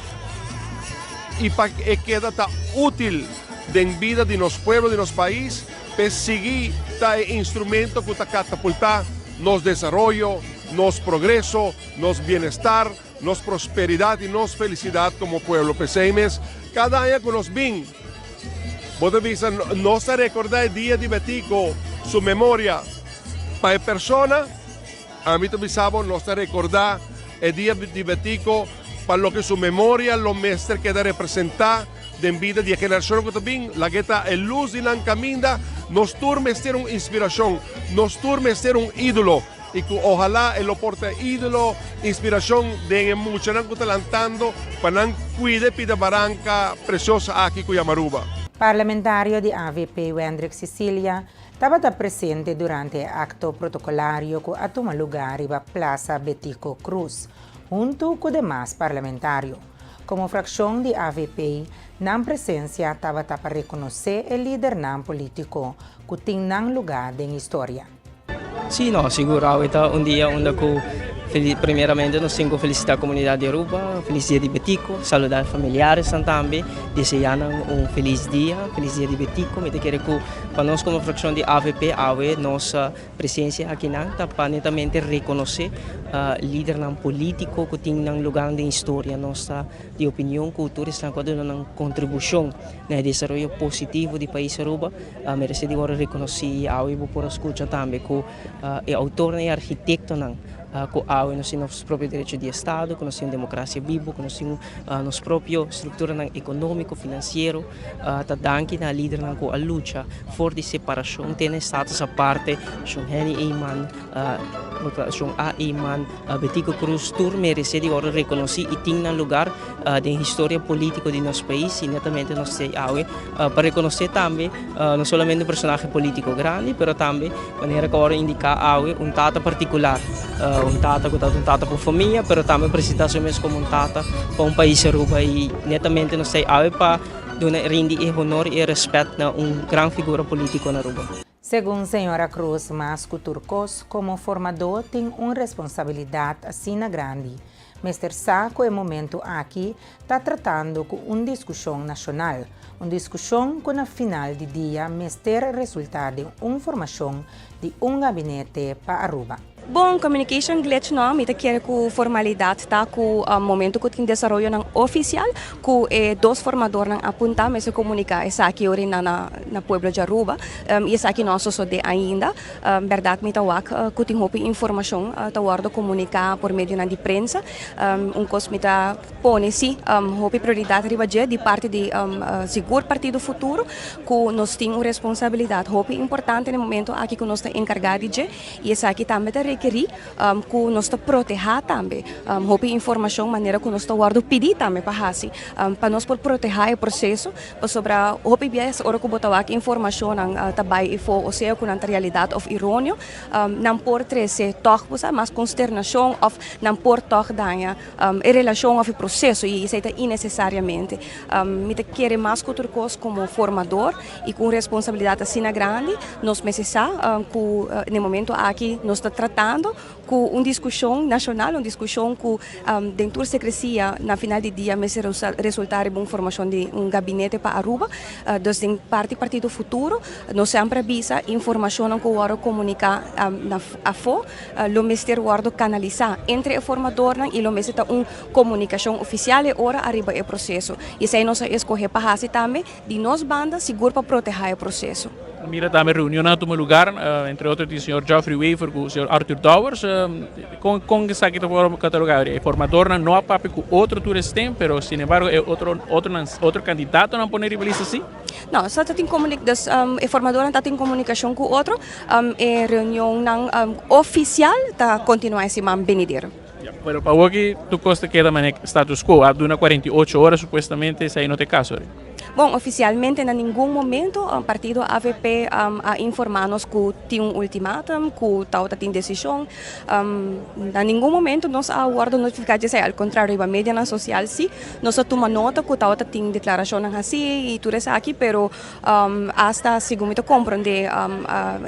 y pa e keda ta util den bida di nos pueblo, di nos pais, p'e sigui ta e instrumento cu ta catapulta nos desaroyo, nos progreso, nos bienestar, nos prosperidad y nos felicidad como pueblo. P'esey mes, cada aña cu nos bin, bo ta bisa, nos ta recorda e dia di Betico, su memoria. Pa e persona, ami ta bisa bo, nos ta recorda e dia di Betico pa loke su memoria lo mester keda representa den bida di e generacionnan cu ta bin. Laga e ta e luz di nan caminda. Nos tur mester un inspiracion, nos tur mester un idolo y cu ohala e lo por ta e idolo, inspiracion den e muchanan cu ta lantando pa nan cuida e pida baranca preciosa aki cu yama Aruba. Parlamentario di avp Wendrick Cicilia tabata presente durante e akto protokolario ku a tuma lugá riba Plaza Betico Croes, huntu ku demas parlamentario. Komo frakshon di avp, nan presensia tabata pa rekonosé e lidernan polítiko ku tin nan lugá den historia. Sí, no, sigur awe ta un dia unda ku primeramente nos tin ku felisitá komunidat di Aruba, felis dia di Betico, saludá e familiaresnan tambe, deseá nan un felis dia, felis dia di Betico. Mi ta kere ku pa nos komo frakshon di avp awe nos presensia akinan ta pa netamente rekonosé lidernan polítiko ku tin nan lugar den historia. Nos ta di opinion ku tur esnan ku a duna nan kontribushon na e desaroyo positivo di pais Aruba merece di worde reconoci y awe bo por a scucha tambe cu e autornan y architectonan cu awe nos tin nos propio derecho di estado, cu nos tin un democracia bibo, cu nos tin nos propio structuranan economico, financiero, ta danki na lidernan cu a lucha for di separacion te na e status aparte, Shon Henny Eman, Shon A. Eman, Betico Croes tur merece di worde reconoci y tin nan lugar den historia politico di nos pais y netamente nos ta awe pa reconoce tambe no solamente un personahe politico grandi pero tambe manera cu a worde indica awe un tata particular, un tata cu ta un tata pa un famia pero tambe presenta su mes como un tata pa un pais Aruba y netamente nos ta awe pa duna rindi e honor y e respet na un gran figura politico na Aruba. Segun señora Croes mas ku tur kos, komo formadó tin un responsabilidat asina grandi. Mester sa ku e momentu aki ta tratando ku un diskushon nashonal, un diskushon ku na final di dia mester resultá den un formashon di un gabinete pa Aruba. Bon, communication glitch no, mi ta kere ku formalidad ta ku momento ku tin desaroyonan ofisial ku e dos formadornan a punta mester komunika esaki ora na na pueblo di Aruba i esaki no a sosode ainda. Bèrdat mi ta wak ku tin hopi informashon ta wòrdu komuniká por medionan di prensa. Un kos mi ta pone si hopi prioridat riba dje di parti di sigur Partido Futuro ku nos tin un responsabilidat hopi importante na e momento aki ku nos ta enkargá di dje. I esaki tambe ta rekerí ku nos ta protehá tambe hopi informashon manera ku nos ta wòrdu pidí tambe pa hasi pa nos por protehá e proseso pasobra hopi bies ora ku bo ta wak informashonnan ta bai efo osea ku nan ta realidat òf ironio nan por trese tòg bo sa mas konsternashon òf nan por tòg daña e relashon òf e proseso i esei ta inesesariamente. Mi ta kere mas ku tur kos komo formador i ku un responsabilidat asina grandi nos mester sa ku na e momento aki nos ta tratando ku un diskushon nashonal, un diskushon ku den tur sekresia na final di dia mester resultá riba un formashon di un gabinete pa Aruba. Dus den parti Partido Futuro nos semper a bisa informashonnan ku wòrdu komuniká na afó lo mester wòrdu kanalisá entre e formadornan i lo mester ta un komunikashon ofisial e ora ariba e proseso. I esei nos a eskohe pa hasi tambe di nos banda sigur pa protehá e proseso. Mira tambe reunionnan a tuma lugar, entre otro tin señor Geoffrey Wever ku señor Arthur Dowers. Kon kon esaki ta wòrdu katalogá? E formadornan no a papia ku otro tur esten, pero sin embargo e otro otronan otro kandidatonan pone riba lista si? No, sa ta tin komunik dus e formadornan ta tin komunikashon ku otro. E reunionnan ofisial ta kontinuá e siman benidero. Pero pa awoki tur kos ta keda manera status quo. A duna 48 ora supuestamente, esei no ta e kaso. Bon, ofisialmente na ningun momento partido avp a informá nos ku tin un ultimatum, ku tabata tin desishon. Na ningun momento nos a wòrdu notifiká di esei, al kontrario riba medianan sosial sí nos a tuma nota ku tabata tin deklarashonnan hasí i tur esaki, pero Hasta segun mi ta komprondé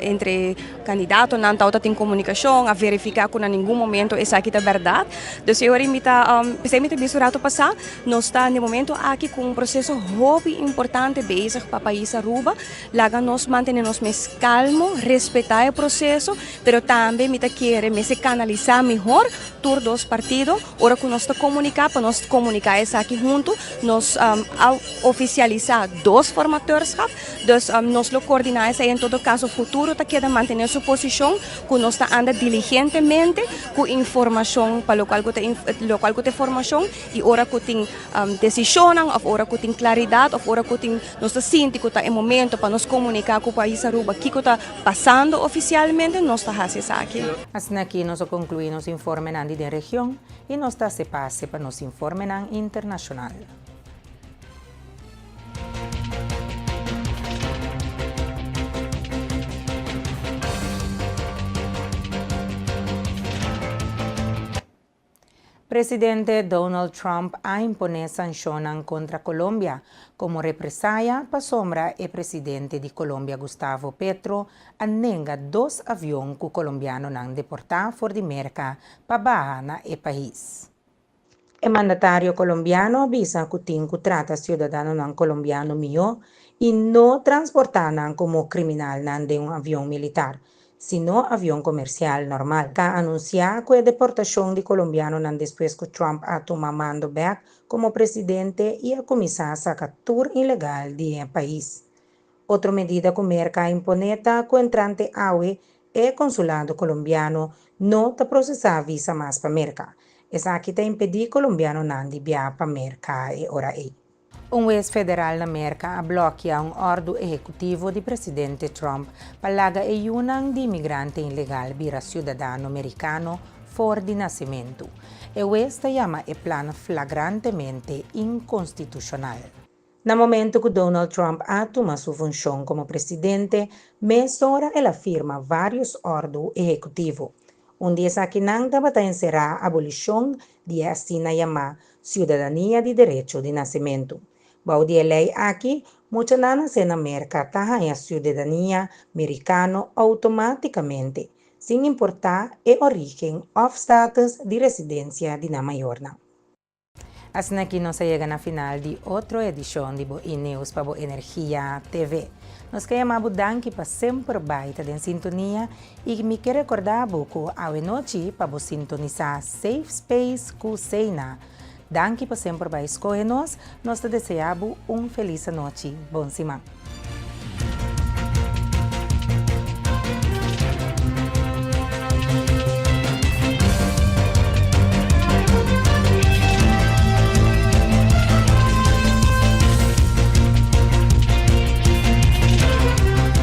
entre kandidatonan tabata tin komunikashon, a verifiká ku na ningun momento esaki ta bèrdat. Dus e ora mi ta, p'esei mi ta bisa un ratu pasá, nos ta na e momento aki ku un proseso hopi. hopi importante bezig pa pais Aruba. Laga nos mantene nos mes calmo, respeta e proceso, pero tambe mi ta kere mester canalisa mihor tur dos partido ora cu nos ta comunica pa nos comunica esaki hunto. Nos a oficialisa dos formateurschap, dus nos lo coordina esey. En todo caso futuro ta keda mantene su posicion cu nos ta anda diligentemente cu informacion pa locual cu ta locual cu ta e formacion y ora cu tin decisionnan of ora cu tin claridad of ora cu tin nos ta sinti cu ta e momento pa nos comunica cu pais Aruba kico ta pasando oficialmente nos ta haci esaki. Asina aki nos a conclui nos informenan di den region y nos ta haci pase pa nos informenan internacional. Presidente Donald Trump a imponé sanshonnan kontra Colombia komo represaya pasobra e presidente di Colombia Gustavo Petro a nenga dos avion ku kolombianonan deportá for di Merka pa baha na e pais. E mandatario kolombiano a bisa ku tin ku trata siudadanonan kolombiano mihó i no transportá nan komo kriminalnan den un avion militar, sino avion komersial normal. Ta anunsiá ku e deportashon di kolombianonan despues ku Trump a tuma mando bèk komo presidente i a kuminsá saka tur ilegal di e pais. Otro medida ku Merka a imponé ta ku entrante awe e konsulado kolombiano no ta prosesá visa mas pa Merka. Esaki ta impedí kolombianonan di biaha pa Merka e ora ei. Un wes federal na Merka a blòkia un òrdu ehekutivo di presidente Trump pa laga e yunan di imigrante ilegal bira siudadano merikano for di nasementu. E wes ta yama e plan flagrantemente inkonstitushonal. Na momento ku Donald Trump a tuma su funshon komo presidente, mesora el a firma vários òrdu ehekutivo. Un di esakinan tabata enserá abolishon di e asina yamá siudadania di derecho di nasementu. Bou di e lei aki, muchanan nasé na Merka ta haña siudadania merikano outomátikamente, sin importá e orígen òf status di residensia di nan mayornan. Asina aki nos a yega na final di otro edishon di bo E-News pa bo Energia TV. Nos ke yama bo danki pa semper bai ta den sintonia i mi ke rekorda bo ku awe nochi pa bo sintonisá Safe Space ku Seina. Danki pa semper bai skohe nos, nos ta desea bo un felis anochi. Bon siman.